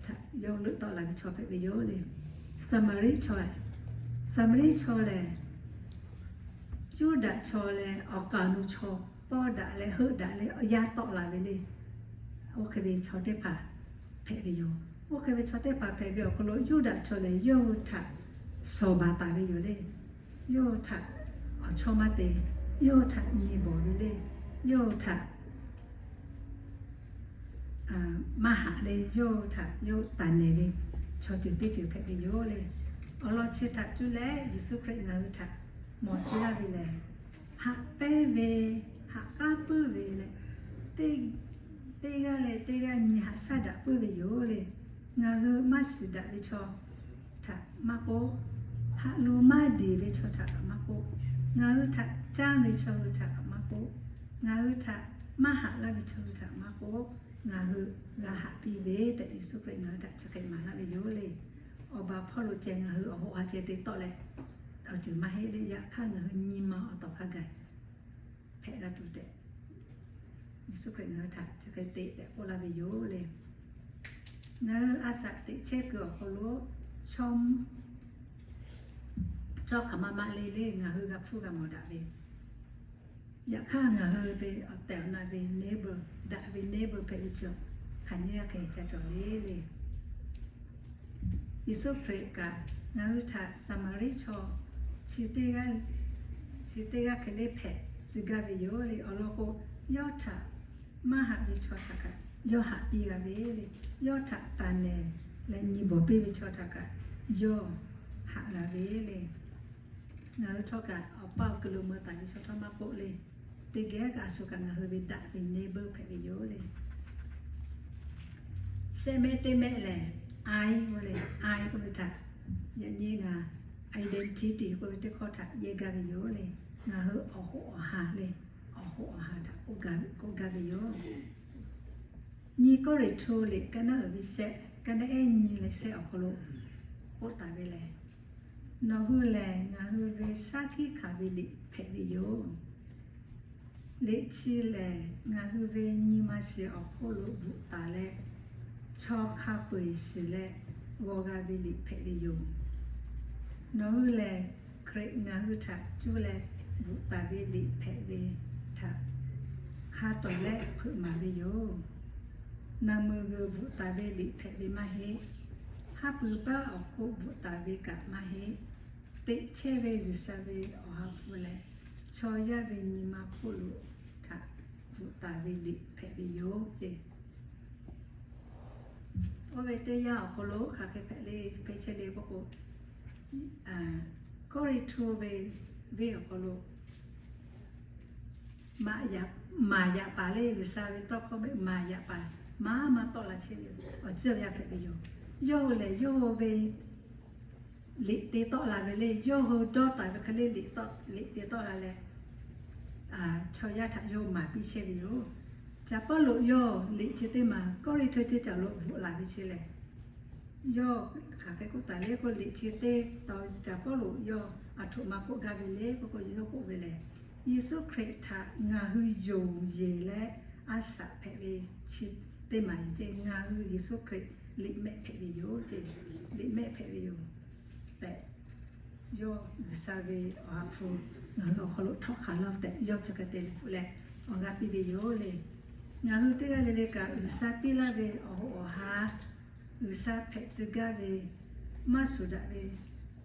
htaꞈ yawˇ leuˆ tawˆ la ve chaw hpehꞈ ve yoˬ le. Saˍmaˍriˆ chaw, Saˍmaˍriˆ chaw lehˬ, Yuˇdaꞈ chaw leh awˬ kaˍ awˬ nu chaw pawˇ daꞈ leh heuˆ daꞈ leh yaˇ tawˆ la ve le. Oˇ hk'e ve chaw teˇ hpaˍ hpehꞈ ve yoˬ. Oˇ hk'e ve chaw teˇ hpaˍ hpehꞈ ve awˬ hk'aw lo Yuˇdaꞈ chaw lehˬ, yawˇ hui htaꞈ shawˍ baˬ taˍ ve yoˬ le. Yawˇ hui htaꞈ awˬ chawˇ maˇ te, yawˇ hui htaꞈ nyi bawˬ ve le. Yawˇ hui htaꞈ maˇ haꞈ le. Yawˇ hui htaꞈ yawˇ taˍ nehˬ ve chaw ceuˬ teˇ ceuˬ hpehꞈ ve yoˬ le. Awˬ lawn chi htaꞈ cuˇ leh Yeˍsuˆ Hkriꞈ ngaˬ hui htaꞈ mawˬ tcuh laˇ ve lehˬ, haꞈ pehnˇ ve, haꞈ k'aˉ puiˉ ve leh, teˇ g'aˇ leh teˇ g'aˇ nyi haꞈ shaˉ daꞈ puiˉ ve yoˬ le. Ngaˬ hui maˇ shiˍ daꞈ ve chaw htaꞈ maˇ k'oˆ, haꞈ lu maˇ deˬ ve chaw htaꞈ kaꞈ maˇ k'oˆ, ngaˬ hui htaꞈ canˇ ve chaw hui htaꞈ kaꞈ maˇ k'oˆ, ngaˬ hui htaꞈ maˇ haꞈ laˇ ve chaw hui htaꞈ maˇ k'oˆ, ngaˬ hui g'a haꞈ piˇ ve tehꞈ Yeˍsuˆ Hkriꞈ ngaˬ hui htaꞈ chi hk'e maˍ laˇ ve yoˬ le. Awˬ baˬ hpawˇ lo ceh ngaˬ hui awˬ hoꞈ ha ceh te tawˆ leh awˬ ceuˬ maˇ heˆ le. Yaꞈ hk'aˇ ngaˬ hui nyi ma awˬ tawˍ hk'a gaˬ hpehꞈ la tuˬ tehꞈ, Yeˍsuˆ Hkriꞈ ngaˬ hui htaꞈ chi hk'e te tehꞈ k'oˆ laˇ ve yoˬ le. Ngaˬ hui a shaꞈ teꞈ chehˇ kuiˬ awˬ hk'aw lo chaw hk'aˬ ma ma le le ngaˬ hui g'a hpfuhˇ g'a mawˬ daꞈ ve, yaꞈ hk'aˇ ngaˬ hui ve awˬ tehˬ awˬ na ve neighbor, daꞈ ve neighbor hpehꞈ ve chi hk'aˬ nyiˇ g'aˇ hk'e ca cawˬ le le. Yeˍsuˆ Hkriꞈ kaꞈ ngaˬ hui htaꞈ Saˍmaˍriˆ chaw chi teˇ g'aˇ, chi teˇ g'aˇ hk'e le hpehꞈ tcuh gaˇ ve yoˬ le. Awˬ lawn k'o, yawˇ htaꞈ maˇ haꞈ ve chaw htaꞈ kaꞈ yawˇ haꞈ piˇ g'a ve le. Yawˇ htaꞈ taˍ nehˬ leh nyi bawˬ piˇ ve chaw htaꞈ kaꞈ yawˇ haꞈ g'a ve le. Ngaˬ hui htawˇ kaꞈ awˬ paˇ awˬ kuiˬ lo mui taˍ ve chaw htawˇ maˇ k'oˆ le. teˇ geh kaꞈ a shu kaꞈ ngaˬ hui ve daꞈ ve neighbor hpehꞈ ve yoˬ le. Shehˆ mehˆ teˇ mehˆ lehˬ, I k'oˆ le, I k'oˆ ve htaꞈ yaꞈ nyi ngaˬ identity k'oˆ ve teˇ hkawˇ htaꞈ yehˇ gaˇ ve yoˬ le. Ngaˬ hui awˬ hoꞈ awˬ ha le, awˬ hoꞈ awˬ ha htaꞈ k'oˆ gaˇ ve yoˬ. Nyiˇ Kawˇrenˍhtuˆ liꞈ ka naˆ uiˍ ve shehˆ, ka naˆ ehˉ nyi leh shehˆ awˬ hk'aw lo k'oˆ taˍ ve lehˬ, nawˬ hui lehˬ ngaˬ hui ve shaˉ hkiˆ hkanˍ ve liꞈ hpehꞈ ve yoˬ. Liꞈ chi lehˬ ngaˬ hui ve nyi ma shiˍ awˬ hk'oˆ lo bvuhꞈ taˍ leh, chaw hk'a peu-eˬ shiˍ leh g'aw g'a ve liꞈ hpehꞈ ve yoˬ. Nawˬ hui lehˬ Hkriꞈ ngaˬ hui htaꞈ cuˇ leh bvuhꞈ taˍ ve liꞈ hpehꞈ ve htaꞈ hk'a tawˍ leh hpeuꞈ maˍ ve yoˬ. Naˬ meuˍ g'uiˬ bvuhꞈ taˍ ve liꞈ hpehꞈ ve maˇ heˆ. Haˉ pui paˉ awˬ hk'oˆ bvuhꞈ taˍ ve kaꞈ maˇ heˆ. Teꞈ chehˇ ve G'uiˬsha ve awˬ ha hpu leh, chaw yaˇ ve nyi ma hk'oˆ lo htaꞈ bvuhꞈ taˍ ve liꞈ hpehꞈ ve yoˬ ce. Oˇ ve teˇ yanˇ awˬ hk'aw lo hk'aˬ hk'e hpehꞈ le, hpehꞈ chehˇ le k'oˆ k'o, Kawˇrenˍhtuˆ ve venˇ awˬ hk'aw lo maˍ yaꞈ paˍ le, G'uiˬsha ve tawˇ hkawˇ maˍ yaꞈ paˍ maˇ maˇ tawˆ la chehˇ ve awˬ ceuˬ yaˇ hpehꞈ ve yoˬ. Yawˇ hui lehˬ yawˇ hui ve liꞈ te tawˆ la ve le, yawˇ hui dawˇ taˍ ve hk'e le liꞈ te tawˆ la leh, chaw yaˇ htaꞈ yawˇ maˍ piˇ chehˇ ve yoˬ. Caˍ Pawˇluꞈ yawˇ liꞈ chi teˇ maˬ Kawˇrenˍhtuˆ teˇ caˬ lo bvuhꞈ la ve chehˇ leh, yawˇ hk'aˬ hk'e k'oˆ taˍ le k'o, liꞈ chi teˇ taw Caˍ Pawˇluꞈ yawˇ aˬ htoꞈ ma k'oˆ gaˇ ve le k'oˆ k'o, yawˇ k'oˆ ve lehˬ, Yeˍsuˆ Hkriꞈ htaꞈ ngaˬ hui yonˍ yeˬ leh a shaꞈ hpehꞈ ve chi teˇ maˬ yoˬ ce. Ngaˬ hui Yeˍsuˆ Hkriꞈ liꞈ mehˆ hpehꞈ ve yoˬ ce. Liꞈ mehˆ hpehꞈ ve yoˬ tehꞈ, yawˇ G'uiˬsha ve awˬ ha hpu ngaˬ hui awˬ hk'aw lo htawˆ hk'aˬ laˇ tehꞈ yawˇ chi hk'e te liꞈ hpu leh awˬ g'aˇ piˇ ve yoˬ le. Ngaˬ hui teˇ g'aˇ le le kaꞈ G'uiˬsha piˇ laˇ ve awˬ hoꞈ awˬ ha, G'uiˬsha hpehꞈ tcuh gaˇ ve maˇ shuˍ daꞈ ve,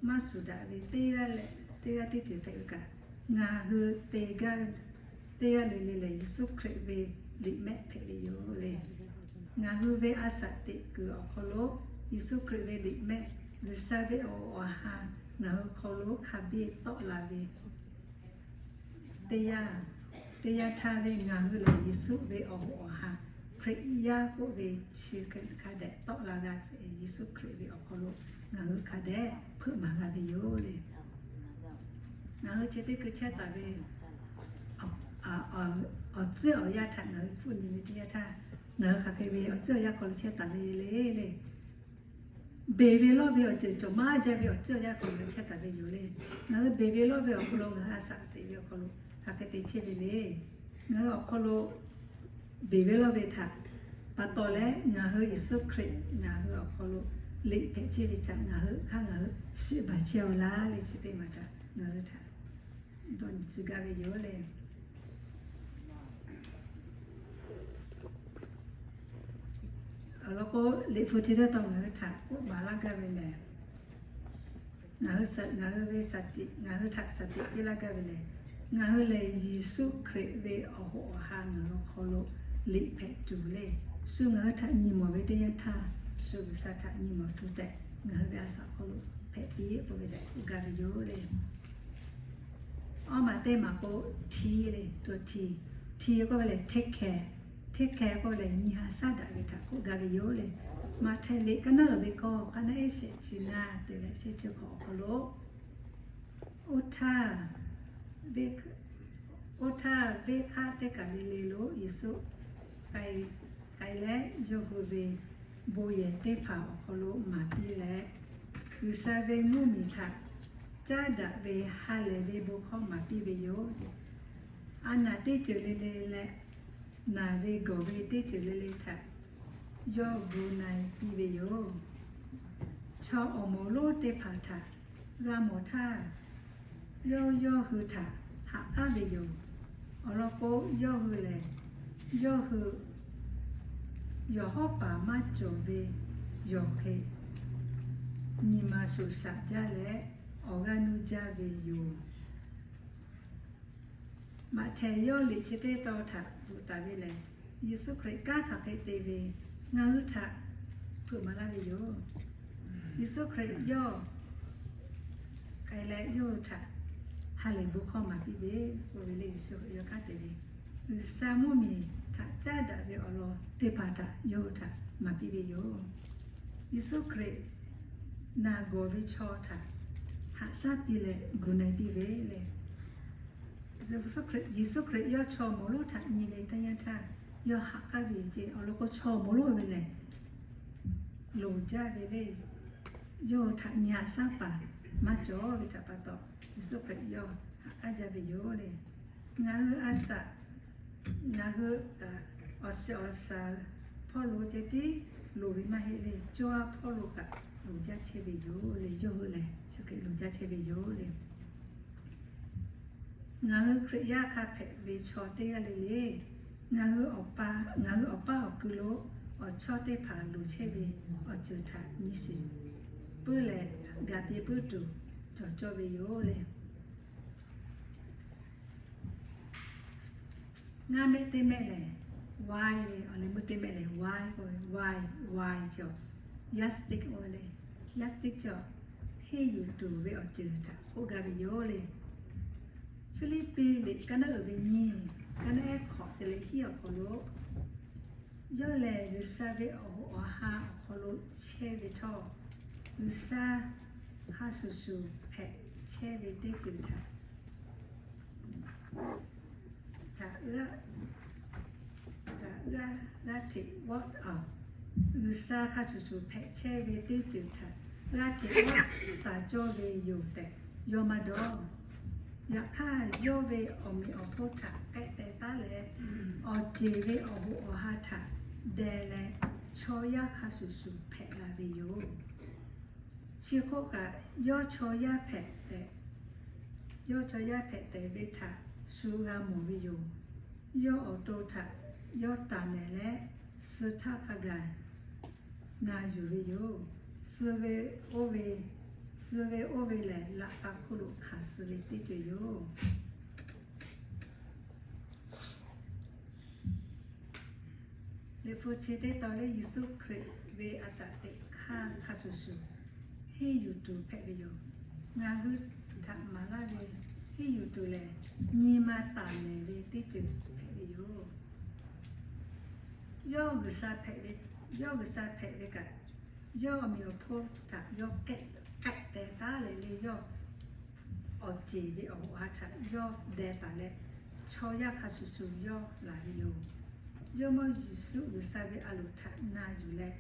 maˇ shuˍ daꞈ ve teˇ g'aˇ leh teˇ g'aˇ teˇ ceuˬ hpehꞈ ve kaꞈ, ngaˬ hui te gaˇ teˇ g'aˇ le le lehˬ Yeˍsuˆ Hkriꞈ ve liꞈ mehˆ hpehꞈ ve yoˬ le. Ngaˬ hui ve a shaꞈ teꞈ kuiˬ awˬ hk'aw lo Yeˍsuˆ Hkriꞈ ve liꞈ mehˆ, G'uiˬsha ve awˬ hoꞈ awˬ ha ngaˬ hui hk'aw lo hk'a biˇ tawˆ la ve teˇ yanˇ, teˇ yanˇ htaˇ le ngaˬ hui lehˬ Yeˍsuˆ ve awˬ hoꞈ awˬ ha Hkriꞈ yaˇ k'oˆ ve chi hk'a dehꞈ tawˆ la g'a ve Yeˍsuˆ Hkriꞈ ve awˬ hk'aw lo ngaˬ hui hk'a dehꞈ hpeuꞈ maˍ g'a ve yoˬ le. Ngaˬ hui chi teˇ hkui chehˇ taˍ ve awˬ tcuhˉ awˬ yanˇ htaꞈ ngaˬ hui hpfuhˆ nyi ve teˇ yanˇ htaˇ, ngaˬ hui hk'aˬ hk'e ve awˬ tcuhˉ awˬ yanˇ hk'aw lo chehˇ taˍ ve le le. Beˬ ve lawˇ ve awˬ ceuˬ cawˬ maˇ jaˇ ve awˬ tcuhˉ awˬ yanˇ hk'aw lo chehˇ taˍ ve yoˬ le. Ngaˬ hui beˬ ve lawˇ ve awˬ hk'aw lo ngaˬ hui a shaꞈ teꞈ ve awˬ hk'aw lo hk'aˬ hk'e te chehˇ ve le. Ngaˬ hui awˬ hk'aw lo beˬ ve lawˇ ve htaꞈ pa taw leh ngaˬ hui Yeˍsuˆ Hkriꞈ ngaˬ hui awˬ hk'aw lo liꞈ hpehꞈ chehˇ ve htaꞈ ngaˬ hui hk'aˇ ngaˬ hui shiˍ baˬ chehˇ-aw laˇ le. Chi teˇ maˬ htaꞈ ngaˬ hui htaꞈ dawˇ nyi tcuh gaˇ ve yoˬ le. Awˬ lawn k'o, liꞈ hpu chi teˇ taw ngaˬ hui htaꞈ k'oˆ maˍ laˇ gaˇ ve lehˬ, ngaˬ hui ve, ngaˬ hui htaꞈ shaˍ tiꞈ piˇ laˇ gaˇ ve lehˬ, ngaˬ hui lehˬ Yeˍsuˆ Hkriꞈ ve awˬ hoꞈ awˬ ha ngaˬ hui awˬ hk'aw lo liꞈ hpehꞈ tuˬ le. Shu ngaˬ hui htaꞈ nyi mawˬ ve teˇ yanˇ htaˇ, shu G'uiˬsha htaꞈ nyi mawˬ tuˬ tehꞈ ngaˬ hui ve a shaꞈ hk'aw lo hpehꞈ piˇ k'oˆ ve tehꞈ k'oˆ gaˇ ve yoˬ le. Awˇ maˬ teˇ maˬ k'o, T le, to T, T k'oˆ ve lehˬ take care, take care k'oˆ ve lehˬ nyi ha shaˉ daꞈ ve htaꞈ k'oˆ gaˇ ve yoˬ le. Maꞈhtehˍ liꞈ ka naˉ uiˍ ve kawˇ, ka naˉ ehˉ shehˆ chi ngaˇ te leh shehˆ chi hk'awꞈ awˬ hk'aw lo, oˇ htaˇ, oˇ htaˇ venˇ hk'aˇ teˇ kaˬ le le lo Yeˍsuˆ k'ai leh, yawˇ hui ve bon yehˬ teˇ hpaˍ awˬ hk'aw lo maˍ piˇ leh, G'uiˬsha ve mvuhˇmiˬ htaꞈ caˉ daꞈ ve ha lehˬ ve bon hkawˇ maˍ piˇ ve yoˬ. A naˬ teˇ ceuˬ le le leh, naˬ ve gawˬ ve teˇ ceuˬ le le htaꞈ yawˇ gu na-e piˇ ve yoˬ. Chaw awˬ moˍ lonˉ teˇ hpaˍ htaꞈ g'a mawˬ htaˇ, yawˇ yawˇ hui htaꞈ haꞈ k'aˉ ve yoˬ. Awˬ lawn k'o, yawˇ hui lehˬ, yawˇ hui yawˬ hawˉ paˍ maˇ cawˬ ve yawˬ hk'e nyi ma shoꞈ shaꞈ jaˇ leh, awˬ g'aˇ nuˇ jaˇ ve yoˬ. Maꞈhtehˍ yawˇ liꞈ chi teˇ taw htaꞈ bvuhꞈ taˍ ve lehˬ, Yeˍsuˆ Hkriꞈ kanˉ hk'aˬ hk'e te ve ngaˬ hui htaꞈ hpeuꞈ maˍ laˇ ve yoˬ. Yeˍsuˆ Hkriꞈ yawˇ k'ai leh yawˇ hui htaꞈ ha lehˬ bon hkawˇ maˍ piˇ ve k'oˆ ve le. Yeˍsuˆ Hkriꞈ yawˇ kanˉ te ve, G'uiˬsha mvuhˇmiˬ htaꞈ caˉ daꞈ ve awˬ lawn teˇ hpaˍ htaꞈ yawˇ hui htaꞈ maˍ piˇ ve yoˬ. Yeˍsuˆ Hkriꞈ naˬ gawˬ ve chaw htaꞈ haꞈ shaˉ piˇ leh gu na e piˇ ve le. Yeˍsuˆ Hkriꞈ yawˇ chaw mawˬ lonˉ htaꞈ nyi ve teˇ yanˇ htaˇ, yawˇ haꞈ k'aˉ ve ce awˬ lawn k'o, chaw mawˬ lonˉ ve lehˬ loˍ jaˇ ve le. Yawˇ hui htaꞈ nyi haꞈ shaˉ paˍ maˇ cawˬ ve htaꞈ pa taw, Yeˍsuˆ Hkriꞈ yawˇ haꞈ k'aˉ jaˇ ve yoˬ le. Ngaˬ hui a shaꞈ, ngaˬ hui kaꞈ awˬ shiˍ awˬ shaˍ hpawˇ lo ceh tiˉ loˍ ve maˇ heˆ le. Cawˇ hpawˇ lo kaꞈ loˍ jaˇ chehˇ ve yoˬ le. Yawˇ hui lehˬ chi hk'e loˍ jaˇ chehˇ ve yoˬ le. Ngaˬ hui Hkriꞈ yaˇ hk'a hpehꞈ ve chaw teˇ g'aˇ le le, ngaˬ hui awˬ pa, ngaˬ hui awˬ paˇ awˬ kui lo awˬ chawˇ teˇ hpaˍ loˍ chehˇ ve awˬ ceuˬ htaꞈ nyi shiˍ puiˉ leh, gaˬ piˇ puiˉ tuˬ cawˬ cawˇ ve yoˬ le. Ngaˇ mehˆ teˇ mehˆ lehˬ, wine le, awˬ leh meuˇ teˇ mehˆ lehˬ, wine k'oˆ ve, wine, wine cawˬ, yardstick k'oˆ ve le, yardstick cawˬ, henˇ yuˬ tuˬ ve awˬ ceuˬ htaꞈ k'oˆ gaˇ ve yoˬ le. Hpiˇliˇpiˆ liꞈ kaˉ naˉ uiˍ ve nyiˇ, kaˉ naˉ ehˉ hk'awꞈ te leh hiˉ awˬ hk'aw lo, yawˇ lehˬ G'uiˬsha ve awˬ hoꞈ awˬ ha awˬ hk'aw lo chehˇ ve htawˇ, G'uiˬsha hk'a shuˍ shuˍ hpehꞈ chehˇ ve teˇ ceuˬ htaꞈ, htaꞈ g'aˇ, htaꞈ g'aˇ, g'aˇ hteꞈ g'awˇ, G'uiˬsha hk'a shuˍ shuˍ hpehꞈ chehˇ ve teˇ ceuˬ htaꞈ g'aˇ hteꞈ g'awˇ taˍ cawˇ ve yoˬ tehꞈ yawˇ maˇ dawˇ. Yaꞈ hk'aˇ, yawˇ ve awˬ meꞈ awˬ hponˇ htaꞈ k'ehˆ teh taˉ leh, awˬ ceˬ ve awˬ hoꞈ awˬ ha htaꞈ deh leh, chaw yaˇ hk'a shuˍ shuˍ hpehꞈ la ve yoˬ. Chi hk'oˆ kaꞈ, yawˇ chaw yaˇ hpehꞈ tehꞈ, yawˇ chaw yaˇ hpehꞈ tehꞈ ve htaꞈ shu g'a mawˬ ve yoˬ. Yawˇ awˬ to htaꞈ yawˇ taˍ nehˬ leh, suh htaˇ hk'a gaˬ na yuˬ ve yoˬ. Suh ve oˇ ve, suh ve oˇ ve lehˬ, laꞈ k'a hk'oˆ lo hkanˍ suh ve teˇ ceuˬ yoˬ. Liꞈ hpu chi teˇ tawn lehˬ, Yeˍsuˆ Hkriꞈ ve a shaꞈ teꞈ hk'aˇ hk'a shuˍ shuˍ henˇ yuˬ tuˬ hpehꞈ ve yoˬ. Ngaˬ hui htaꞈ maˍ laˇ ve henˇ yuˬ tuˬ lehˬ, nyi ma taˍ nehˬ ve teˇ ceuˬ hpehꞈ ve yoˬ. Yawˇ G'uiˬsha hpehꞈ ve, yawˇ G'uiˬsha hpehꞈ ve kaꞈ, yawˇ awˬ meꞈ awˬ hponˇ htaꞈ yawˇ k'ehˆ, k'ehˆ teh taˉ leh le, yawˇ awˬ ceˬ ve awˬ hoꞈ ha htaꞈ yawˇ deh taˍ leh, chaw yaˇ hk'a shuˍ shuˍ yawˇ laˬ ve yoˬ. Jawˇmawˇ Yeˍsuˆ G'uiˬsha ve a loˍ htaꞈ na yuˬ leh,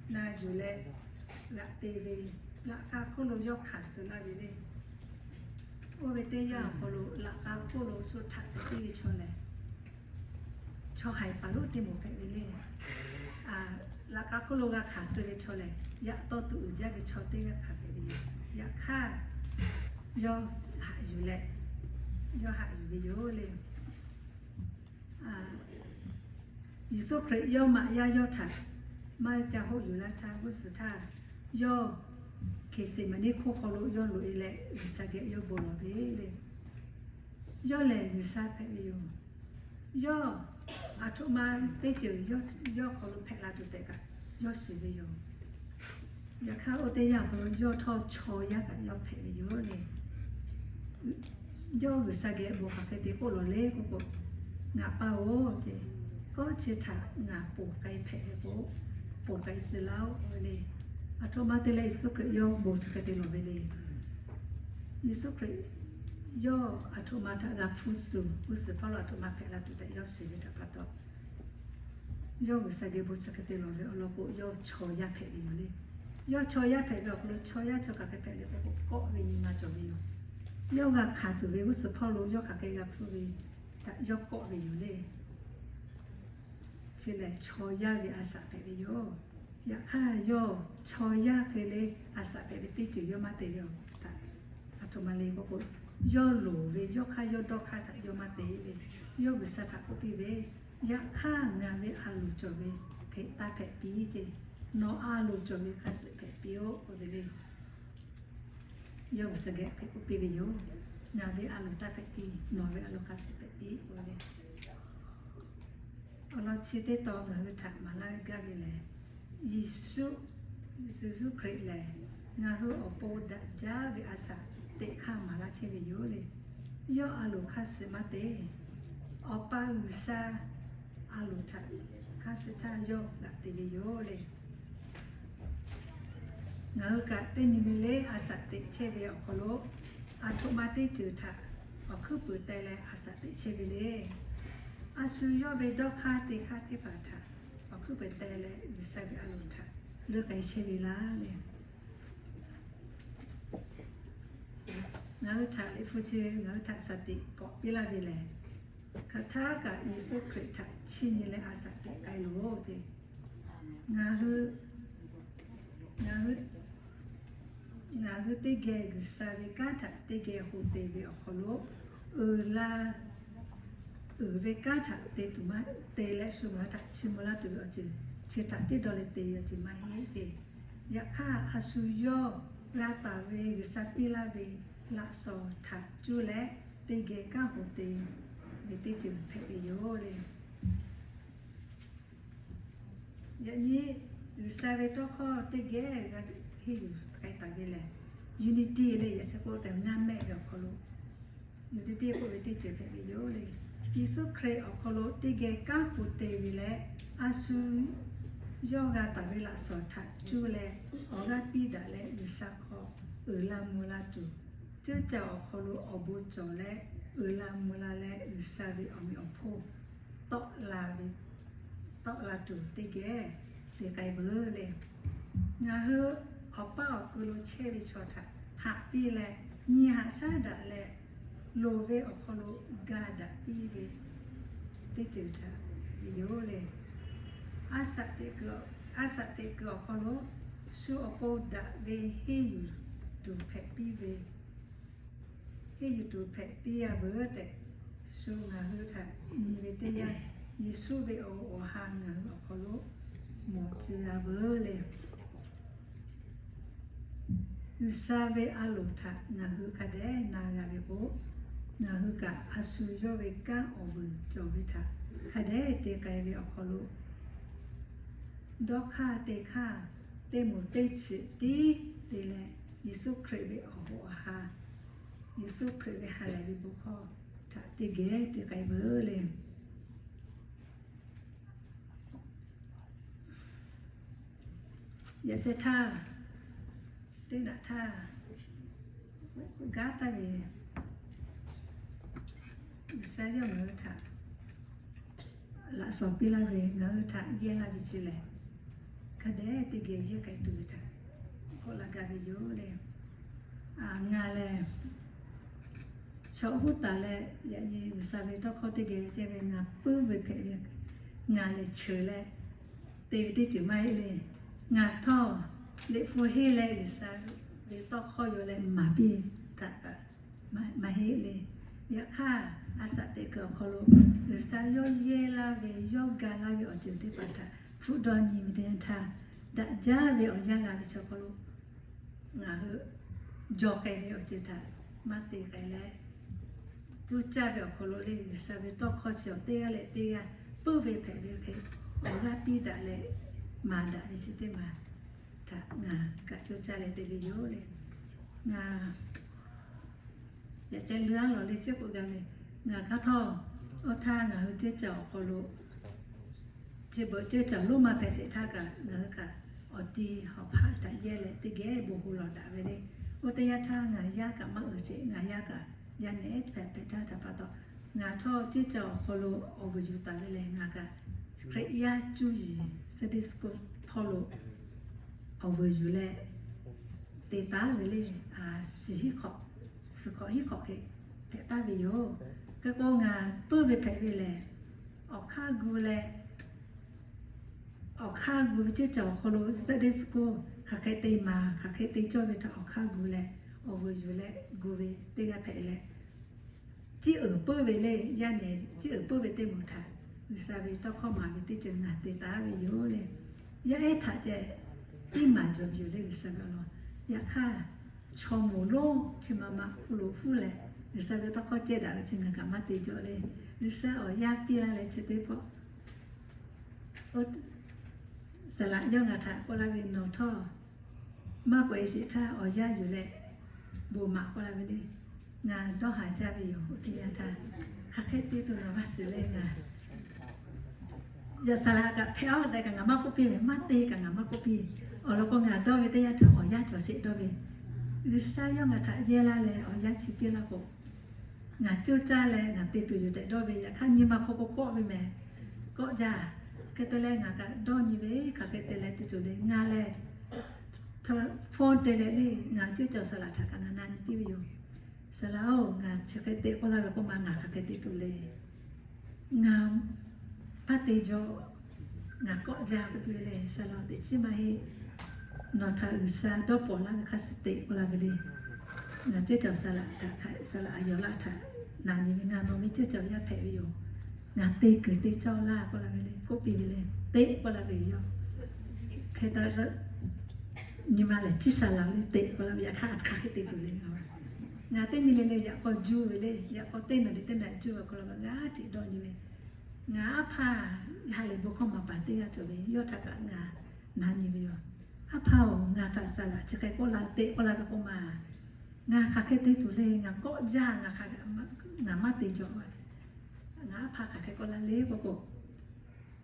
na yuˬ leh g'aꞈ te ve, laꞈ k'a hk'oˆ lo yawˇ hkanˍ suh laˇ ve le. Oˇ ve teˇ yanˇ awˬ hk'aw lo laꞈ k'a hk'oˆ lo suh htaꞈ te piˇ ve chaw lehˬ, chaw haiˬ paˍ lonˉ teˇ moˍ hpehꞈ ve le. Laꞈ k'a hk'oˆ lo g'a hkanˍ suh ve chaw lehˬ, yaꞈ taw tuꞈ uiˍ jaˇ ve chaw teˇ g'aˇ hpehꞈ ve yoˬ. Yaꞈ hk'aˇ, yawˇ haꞈ yuˬ leh, yawˇ haꞈ yuˬ ve yoˬ le. Yeˍsuˆ Hkriꞈ yawˇ maꞈ yaˇ yawˇ htaꞈ maˇ ca hoˆ yuˬ laˇ htaˇ, g'uˇ suhˍ htaˇ, yawˇ Hkeˍseˍmaˍniˆ hk'oˆ hk'aw lo yawˇ loꞈ e leh, G'uiˬsha geh yawˇ bon lawˬ ve le. Yawˇ lehˬ G'uiˬsha hpehꞈ ve yoˬ. Yawˇ aˬ htoꞈ ma teˇ ceuˬ yawˇ hk'aw lo hpehꞈ la tuˬ tehꞈ kaꞈ, yawˇ shiˍ ve yoˬ. Yaꞈ hk'aˇ, oˇ teˇ yanˇ awˬ hk'aw lo yawˇ htawˇ chaw yaˇ kaꞈ yawˇ hpehꞈ ve yoˬ le. Yawˇ G'uiˬsha geh bon hk'aˬ hk'e te k'oˆ lawˬ le k'oˆ k'o, Ngaˬ pa-oˬ, kawˆ chi htaꞈ ngaˬ ponˬ k'ai hpehꞈ ve k'o, ponˬ k'ai suh laˇ-oˆ k'oˆ ve le. Aˬ htoꞈ ma te leh Yeˍsuˆ Hkriꞈ yawˇ bon chi hk'e te lawˬ ve le. Yeˍsuˆ Hkriꞈ yawˇ aˬ htoꞈ ma htaꞈ g'a hpfuhˇ tuˬ, g'uˇ suhˍ hpawˇ lo aˬ htoꞈ ma hpehꞈ la tuˬ tehꞈ yawˇ shiˍ ve htaꞈ pa taw, yawˇ G'uiˬsha geh bon chi hk'e te lawˬ ve awˬ lawn k'o, yawˇ chaw yaˇ hpehꞈ ve yoˬ le. Yawˇ chaw yaˇ hpehꞈ ve awˬ hk'aw lo chaw yaˇ chi hk'aˬ hk'e hpehꞈ le k'oˆ k'o, kawˆ ve nyi ma cawˬ ve yoˬ. Yawˇ g'a hkanˍ tuˬ ve g'uˇ suhˍ hpawˇ lo yawˇ hk'aˬ hk'e g'a hpfuhˇ ve htaꞈ yawˇ kawˆ ve yoˬ le. Chi lehˬ chaw yaˇ ve a shaꞈ hpehꞈ ve yoˬ. Yaꞈ hk'aˇ, yawˇ chaw yaˇ hk'e le a shaꞈ hpehꞈ ve teˇ ceuˬ yawˇ maˇ te ve yoˬ. Htaꞈ aˬ htoꞈ ma le k'oˆ k'o, yawˇ loˍ ve yawˇ hk'aˇ yawˇ dawˇ hk'aˇ htaꞈ yawˇ maˇ te ve, yawˇ G'uiˬsha htaꞈ k'oˆ piˇ ve, Yaꞈ hk'aˇ, ngaˬ ve a loˍ cawˬ ve hk'e taˇ hpehꞈ piˇ ce. Nawˬ a loˍ cawˬ ve hk'a suhˍ hpehꞈ piˇ-oˆ k'oˆ ve le. Yawˇ G'uiˬsha geh hk'e k'oˆ piˇ ve yoˬ. Ngaˬ ve a loˍ taˇ hpehꞈ piˇ, nawˬ ve a loˍ hk'a suhˍ hpehꞈ piˇ k'oˆ ve le. Awˬ lawn chi teˇ tawn ngaˬ hui htaꞈ maˍ laˇ gaˇ ve lehˬ, Yeˍsuˆ, Yeˍsuˆ Hkriꞈ lehˬ, ngaˬ hui awˬ pon daꞈ jaˇ ve a shaꞈ teꞈ hk'aˇ maˍ laˇ chehˇ ve yoˬ le. Yawˇ a loˍ hk'aˇ suh maˇ te. Awˬ pa G'uiˬsha a loˍ htaꞈ hk'aˇ suh htaˇ yawˇ g'aꞈ te ve yoˬ le. Ngaˬ hui kaꞈ teˇ nyi le le a shaꞈ teꞈ chehˇ ve awˬ hk'aw lo, aˬ htoꞈ ma teˇ ceuˬ htaꞈ awˬ hkuiˉ puiˍ teh leh a shaꞈ teꞈ chehˇ ve le. A shu yawˇ ve dawˇ hk'aˇ te hk'aˇ teˇ hpaˍ htaꞈ awˬ hkuiˉ puiˍ teh leh G'uiˬsha ve a loˍ htaꞈ leuˆ k'ai chehˇ ve laˇ le. Ngaˬ hui htaꞈ liꞈ hpu chi ngaˬ hui htaꞈ shaˍ tiꞈ k'awꞈ piˇ laˇ ve lehˬ, hk'aˬ htaˇ kaꞈ Yeˍsuˆ Hkriꞈ htaꞈ chiˇ nyi leh a shaꞈ teꞈ k'ai loˬ ce. Ngaˬ hui, ngaˬ hui, ngaˬ hui teˇ geh G'uiˬsha ve kanˉ htaꞈ teˇ geh ho te ve awˬ hk'aw lo, uiˍ la uiˍ ve kanˉ htaꞈ te tuˬ maˇ te leh shu ngaˬ hui htaꞈ chiˇ mvuh laˇ tuˬ ve awˬ ceuˬ chi htaꞈ tiˉ dawˇ leh te ve awˬ ceuˬ maˇ heˆ ce. Yaꞈ hk'aˇ, a shu yawˇ g'a taˍ ve G'uiˬsha piˇ laˇ ve laꞈ shawnˍ htaꞈ cuˇ leh teˇ geh kanˉ ho te ve teˇ ceuˬ hpehꞈ ve yoˬ le. Yaꞈ nyi G'uiˬsha ve tawˇ hkawˇ teˇ geh g'a henˇ yuˬ k'ai taˍ ve lehˬ, unity le, yaꞈ chi k'o tehꞈ ngaˇ mehˆ ve awˬ hk'aw lo unity k'oˆ ve teˇ ceuˬ hpehꞈ ve yoˬ le. Yeˍsuˆ Hkriꞈ awˬ hk'aw lo teˇ geh kanˉ ho te ve leh, a shu yawˇ g'a taˍ ve laꞈ shawnˍ htaꞈ cuˇ leh awˬ g'aˇ piˇ daꞈ leh G'uiˬsha hk'aw uiˍ la mvuh la tuˬ, ceuˇ caˬ awˬ hk'aw lo awˬ bon cawˬ leh uiˍ la mvuh la leh G'uiˬsha ve awˬ meꞈ awˬ hponˇ tawˆ la ve, tawˆ la tuˬ teˇ geh te k'ai veuˬ le. Ngaˬ hui awˬ paˇ awˬ ku lo chehˇ ve chaw htaꞈ haꞈ piˇ leh, nyi haꞈ shaˉ daꞈ leh, loˍ ve awˬ hk'aw lo ga daꞈ piˇ ve teˇ ceuˬ htaꞈ ve yoˬ le. A shaꞈ teꞈ kuiˬ, a shaꞈ teꞈ kuiˬ awˬ hk'aw lo shu awˬ pon daꞈ ve henˇ yuˬ tuˬ hpehꞈ piˇ ve, henˇ yuˬ tuˬ hpehꞈ piˇ a veuˬ tehꞈ, shu ngaˬ hui htaꞈ nyi ve teˇ yanˇ, Yeˍsuˆ ve awˬ ha ngaˬ hui awˬ hk'aw lo mawˬ tcuh a veuˬ le. G'uiˬsha ve a loˍ htaꞈ ngaˬ hui hk'a dehꞈ na g'a ve k'o, ngaˬ hui kaꞈ a shu yawˇ ve kanˉ awˬ vuiˬ cawˬ ve htaꞈ hk'a dehꞈ te k'ai ve awˬ hk'aw lo, dawˇ hk'aˇ te hk'aˇ, teˇ moˍ teˇ chi tiˉ te leh, Yeˍsuˆ Hkriꞈ ve awˬ hoꞈ awˬ ha, Yeˍsuˆ Hkriꞈ ve ha lehˬ ve bon hkawˇ htaꞈ teˇ geh te k'ai veuˬ le. Yaꞈ sheh htaˇ, teˇ naꞈ htaˇ, gaˉ taˍ ve G'uiˬsha yawˇ ngaˬ hui htaꞈ laꞈ shawnˍ piˇ laˇ ve, ngaˬ hui htaꞈ yehˇ laˇ ve chi lehˬ, hk'a dehꞈ teˇ geh yehˇ k'ai tuˬ ve htaꞈ kawˆ la gaˇ ve yoˬ le. Ngaˬ lehˬ chaw huˉ taˍ leh, yaꞈ nyi G'uiˬsha ve tawˇ hkawˇ teˇ geh ve ceh ve ngaˬ puiˉ ve hpehꞈ ve, ngaˬ lehˬ cheuˬ leh te ve teˇ ceuˬ maˇ heˆ le. Ngaˬ htawˇ liꞈ hpu henˇ leh G'uiˬsha ve tawˇ hkawˇ yaw leh maˍ piˇ ve htaꞈ kaꞈ maˇ heˆ le. Yaꞈ hk'aˇ, a shaꞈ teꞈ kuiˬ awˬ hk'aw lo G'uiˬsha yawˇ yehˇ laˇ ve, yawˇ ga laˇ ve awˬ ceuˬ teˇ hpaˍ htaꞈ hpfuhˆ dawˇ nyi ve teˇ yanˇ htaˇ, daꞈ jaˇ ve awˬ yanˇ g'a ve chi awˬ hk'aw lo ngaˬ hui jaw k'ai ve awˬ ceuˬ htaꞈ maˇ te k'ai leh, puˇ caˇ ve awˬ hk'aw lo le, G'uiˬsha ve tawˇ hkawˇ chi awˬ teˇ g'aˇ leh teˇ g'aˇ puiˉ ve hpehꞈ ve hk'e, awˬ g'aˇ piˇ daꞈ leh maˍ daꞈ ve chi teˇ maˬ htaꞈ ngaˬ kaꞈ coˇ caˇ leh te ve yoˬ le. Ngaˬ yaꞈ ceh leuˉ a lawˬ le, chi k'oˆ gaˇ ve, ngaˬ hk'aˇ htawˇ, oˇ htaˇ ngaˬ hui ceuˇ caˬ awˬ hk'aw lo chi beuꞈ ceuˇ caˬ lonˉ ma hpehꞈ sheˍ htaˇ kaꞈ, ngaˬ hui kaꞈ awˬ ti hawˍ hpaˆ htaꞈ yehˇ leh teˇ geh bon ho lawˬ daꞈ ve le. Oˇ teˇ yanˇ htaˇ ngaˬ yaˇ kaꞈ maˇ uiˍ sheˍ, ngaˬ yaˇ kaꞈ yaˇ nehˉ hpehꞈ hpehꞈ htaˇ htaꞈ pa taw, ngaˬ htawˇ ceuˇ caˬ awˬ hk'aw lo awˬ vuiˬ yuˬ taˍ ve lehˬ, ngaˬ kaꞈ Hkriꞈ yaˇ cuˇ yiˍ Sunday school hpawˇ lo awˬ vuiˬ yuˬ leh te taˉ ve le. Suhˍ hiˉ hk'awꞈ, suhˍ hk'awꞈ hiˉ hk'awꞈ hk'e hpehꞈ taˉ ve yoˬ. Hk'e k'o, ngaˬ puiˉ ve hpehꞈ ve lehˬ, awˬ hk'aˇ gu leh, awˬ hk'aˇ gu ve ceuˇ caˬ awˬ hk'aw lo Sunday school hk'aˬ hk'e te maˍ, hk'aˬ hk'e te cawˇ ve htaꞈ awˬ hk'aˇ gu leh, awˬ vuiˬ yuˬ leh gu ve teˇ g'aˇ hpehꞈ leh, ciˉ uiˍ puiˉ ve le, yaˇ nehˬ ciˉ uiˍ puiˉ ve teˇ moˍ htaꞈ G'uiˬsha ve tawˇ hkawˇ maˍ ve teˇ ceuˬ ngaˬ te taˉ ve yoˬ le. Yaˇ ehˉ htaꞈ ceh tiˉ maˍ jawˬ ve yoˬ le, G'uiˬsha ve awˬ lawn. Yaꞈ hk'aˇ, chaw moˍ lonˉ chi ma ma hpu lo huˉ leh, G'uiˬsha ve tawˇ hkawˇ ceh daꞈ ve chi ngaˬ kaꞈ maˇ te jawˬ le. G'uiˬsha awˬ yaˇ piˇ laˇ leh chi teˇ pawˆ, saˍ laꞈ yawˇ ngaˬ htaꞈ k'oˆ laˇ ve, nawˬ htawˇ maˇ k'oꞈ e sheˍ htaˇ awˬ yaˇ yuˬ leh Bon maˍ k'oˆ la ve le. Ngaˬ dawˇ haˍ jaˇ ve yoˬ. Oˇ teˇ yanˇ htaˇ, hk'aˬ hk'e te tuˬ nawˬ maˇ shiˍ leh ngaˬ yaꞈ saˍ laꞈ kaꞈ hpehꞈ-aˉ tehꞈ kaꞈ ngaˬ maˇ k'oˆ piˇ ve, maˇ te kaꞈ ngaˬ maˇ k'oˆ piˇ. Awˬ lawn k'o, ngaˬ dawˇ ve teˇ yanˇ htaˇ awˬ yanˇ cawˬ sheˍ dawˇ ve, G'uiˬsha yawˇ ngaˬ htaꞈ yehˇ laˇ leh awˬ yanˇ chi piˇ laˇ k'o, ngaˬ coˇ caˇ leh ngaˬ te tuˬ yoˬ tehꞈ dawˇ ve, yaꞈ hk'aˇ nyi ma hk'aw k'o kawˆ ve mehˍ. Kawˆ jaˇ. Hk'e te leh ngaˬ kaꞈ dawˇ nyi ve, hk'aˬ hk'e te leh te tuˬ le ngaˬ leh, phone te leh le, ngaˬ ceuˇ caˬ saˍ laꞈ htaꞈ kaꞈ ngaˬ na nyi piˇ ve yoˬ. Saˍ laꞈ-oˬ, ngaˬ chi hk'e te k'oˆ laˇ ve k'oˆ ma ngaˬ hk'aˬ hk'e te tuˬ le. Ngaˬ hpaˇ te jaw, ngaˬ kawˆ jaˇ k'oˆ piˇ ve le. Saˍ laꞈ-oˬ, teꞈ chiˉ maˇ heˆ. Nawˬ htaꞈ G'uiˬsha dawˇ pawnˍ laˇ ve hk'a suh teꞈ k'oˆ la ve le. Ngaˬ ceuˇ caˬ saˍ laꞈ htaꞈ, saˍ laꞈ a yawˬ laˇ htaꞈ na nyi ve, ngaˬ nawˬ ve ceuˇ caˬ ve yaˇ hpehꞈ ve yoˬ. Ngaˬ te kuiˬ te cawˇ laˇ k'oˆ la ve le, k'oˆ piˇ ve le. Teꞈ k'oˆ la ve yoˬ. Hk'e te nyi ma lehˬ, ciˇ saˍ laꞈ le, teꞈ k'oˆ la ve, yaꞈ hk'aˇ hk'aˬ hk'e te tuˬ le. Ngaˬ teˇ nyi le le yaꞈ k'aw juˇ ve le, yaꞈ k'aw teˇ naˬ le teˇ naˬ juˇ ve hk'aw lo ngaˬ g'aˇ hteꞈ dawˇ nyi ve. Ngaˬ aˉ hpaˇ ha lehˬ bon hkawˇ maˍ paˍ teˇ g'aˇ cawˬ ve, yawˇ htaꞈ kaꞈ ngaˬ na nyi ve yoˬ. Aˉ hpaˇ-oˬ, ngaˬ htaꞈ saˍ laꞈ chi hk'e k'oˆ la, teꞈ k'oˆ la ve k'oˆ ma, ngaˬ hk'aˬ hk'e te tuˬ le. Ngaˬ kawˆ jaˇ, ngaˬ hk'aˬ, ngaˬ maˇ te jaw. Ngaˬ aˉ hpaˇ hk'aˬ hk'e k'oˆ la le k'oˆ k'o,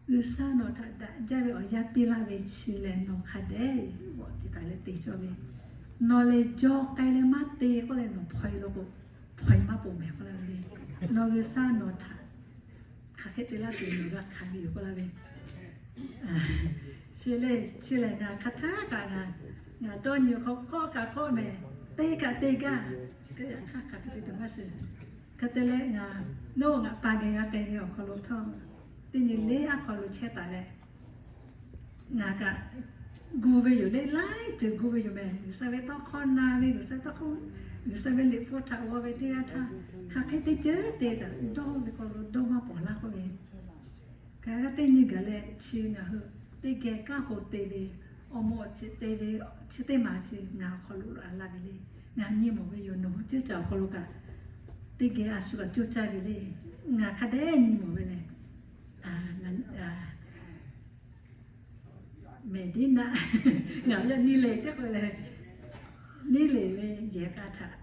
G'uiˬsha nawˬ htaꞈ daꞈ jaˇ ve awˬ yanˇ piˇ laˇ ve chi lehˬ, nawˬ hk'a dehꞈ g'awꞈ te taˍ leh te cawˇ ve. Nawˬ lehˬ jaw k'ai leh maˇ te k'oˆ leh nawˬ hpaw e law k'o, hpaw e maˇ poˬ mehˍ k'oˆ la ve le. Nawˬ G'uiˬsha nawˬ htaꞈ hk'aˬ hk'e te laˇ tuˬ nawˬ g'a hkanˍ ve yoˬ k'oˆ la ve. Chi le, chi lehˬ ngaˬ hk'aˬ htaˇ kaꞈ ngaˬ, ngaˬ dawˇ nyi hk'aw kawˆ kaꞈ kawˆ mehˍ, te kaꞈ te gaˇ. Hk'e te tuˬ maˇ shiˍ. Hk'e te leh ngaˬ, nawˬ ngaˬ pa geh g'a k'ai ve awˬ hk'aw lo htawˇ, teˇ nyi le aˉ hk'aw lo chehˇ taˍ leh, ngaˬ kaꞈ gu ve yoˬ le, laiˉ ceuˬ gu ve yoˬ mehˍ. G'uiˬsha ve tawˇ hkawˇ na ve, G'uiˬsha tawˇ hkawˇ, G'uiˬsha ve liꞈ hpu htaꞈ g'aw ve teˇ g'aˇ htaˇ, hk'aˬ hk'e te ceuˬ te kaꞈ dawˇ ve hk'aw lo dawˇ maˇ pawˍ laˇ k'oˆ ve. Hk'aˬ hk'e teˇ nyi gaˬ leh chi ngaˬ hui teˇ geh kanˉ hoꞈ te ve, awˬ moˍ awˬ chi te ve, chi teˇ maˬ chi ngaˬ awˬ hk'aw lo a laˇ ve le. Ngaˬ nyi mawˬ ve yoˬ, nawˬ hui ceuˇ caˬ awˬ hk'aw lo kaꞈ teˇ geh a shu kaꞈ coˇ caˇ ve le. Ngaˬ hk'a dehꞈ nyi mawˬ ve lehˬ, mehˍ diˉ naˆ, ngaˬ yaˇ neˇ lehˬ teˇ hk'e leh, neˇ lehˬ ve yehˬ k'a htaꞈ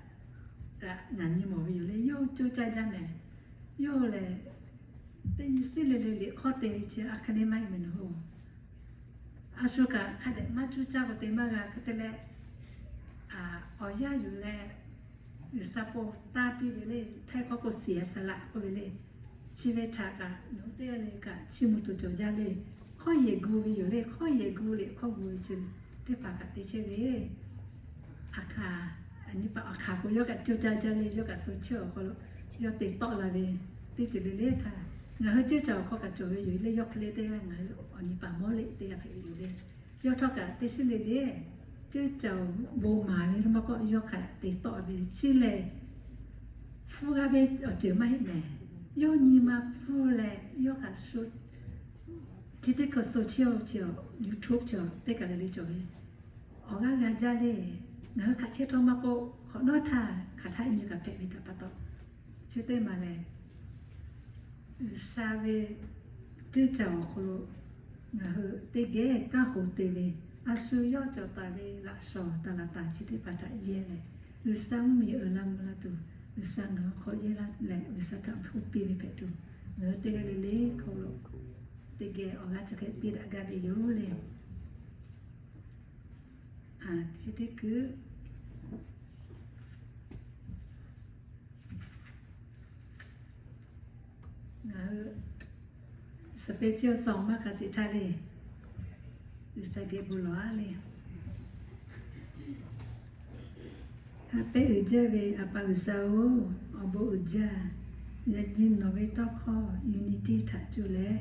kaꞈ ngaˬ nyi mawˬ ve yoˬ le. Yawˇ coˇ caˇ jaˇ mehˍ. Yawˇ lehˬ, teˇ nyi siˉ le le liꞈ hk'awˇ te ve chi a hk'e le maˇ heˆ mehˍ nawˬ hui. A shu kaꞈ hk'a dehꞈ maˇ coˇ caˇ k'o te maˇ g'a hk'e te leh, awˬ yanˇ yuˬ leh G'uiˬsha po taˇ piˇ ve le. Htaiˇ hkawˇ k'o siˍ a saˍ laꞈ k'oˆ ve le. Chi ve htaꞈ kaꞈ nawˬ hui teˇ g'aˇ le kaꞈ chiˇ mvuh tuˬ cawˬ jaˇ le. Hkawˇ yehˬ gu ve yoˬ le. Hkawˇ yehˬ gu liꞈ hk'awˇ gu ve chi teˇ hpaˍ kaꞈ te chehˇ ve. Aˬ hkaˍ, a nyi paˍ aˬ hkaˍ k'o yawˇ kaꞈ coˇ caˇ jaˇ le. Yawˇ kaꞈ suh chehˇ awˬ hk'aw lo yawˇ te tawˆ la ve teˇ ceuˬ le le htaˇ, ngaˬ hui ceuˇ caˬ awˬ hk'aw kaꞈ cawˬ ve yoˬ le. Yawˇ hk'e le teˇ g'aˇ ngaˬ hui awˬ nyi paˍ mawˇ le teˇ g'aˇ hpehꞈ ve yoˬ le. Yawˇ htawˇ kaꞈ teˇ shiˉ le le ceuˇ caˬ awˬ bon maˍ ve maˇ k'oˆ, yawˇ hk'aˬ te tawˆ ve chi lehˬ, hpfuhˇ g'a ve awˬ ceuˬ maˇ heˆ mehˍ. Yawˇ nyi ma hpfuhˇ leh yawˇ kaꞈ shu, chi teˇ hkui shu chehˇ-oˬ, chi YouTube chi teˇ kaˬ le le cawˬ ve. Awˬ g'aˇ g'a jaˇ le. Ngaˬ hui hk'aˬ chehˇ htawˇ maˇ k'oˆ, hk'awꞈ nawˉ htaˇ hk'aˬ htaˇ nyi kaꞈ hpehꞈ ve htaꞈ pa taw, chi teˇ maˬ lehˬ, G'uiˬsha ve ceuˇ caˬ awˬ hk'aw lo ngaˬ hui teˇ geh kanˉ hoꞈ te ve, a shu yawˇ cawˬ taˍ ve laꞈ shawˍ taˍ laˍ taˍ chi teˇ hpaˍ htaꞈ yehˇ leh, G'uiˬsha mvuhˇmiˬ uiˍ la mvuh la tuˬ, G'uiˬsha ngaˬ hui hk'aw yehˇ laˇ leh G'uiˬsha htaꞈ hpu piˇ ve hpehꞈ tuˬ, ngaˬ hui teˇ g'aˇ le le hk'aw lo teˇ geh awˬ g'aˇ chi hk'e piˇ daꞈ gaˇ ve yoˬ le. Chi teˇ kuiˬ ngaˬ hui special song maˇ hk'a shiˍ htaˇ le, G'uiˬsha geh bon lawˬ-a le. Haꞈ pehnˇ uiˍ jaˇ ve A pa G'uiˬsha-oˬ, awˬ bon uiˍ jaˇ. Yaꞈ nyi nawˬ ve tawˇ hkawˇ unity htaꞈ cuˇ leh,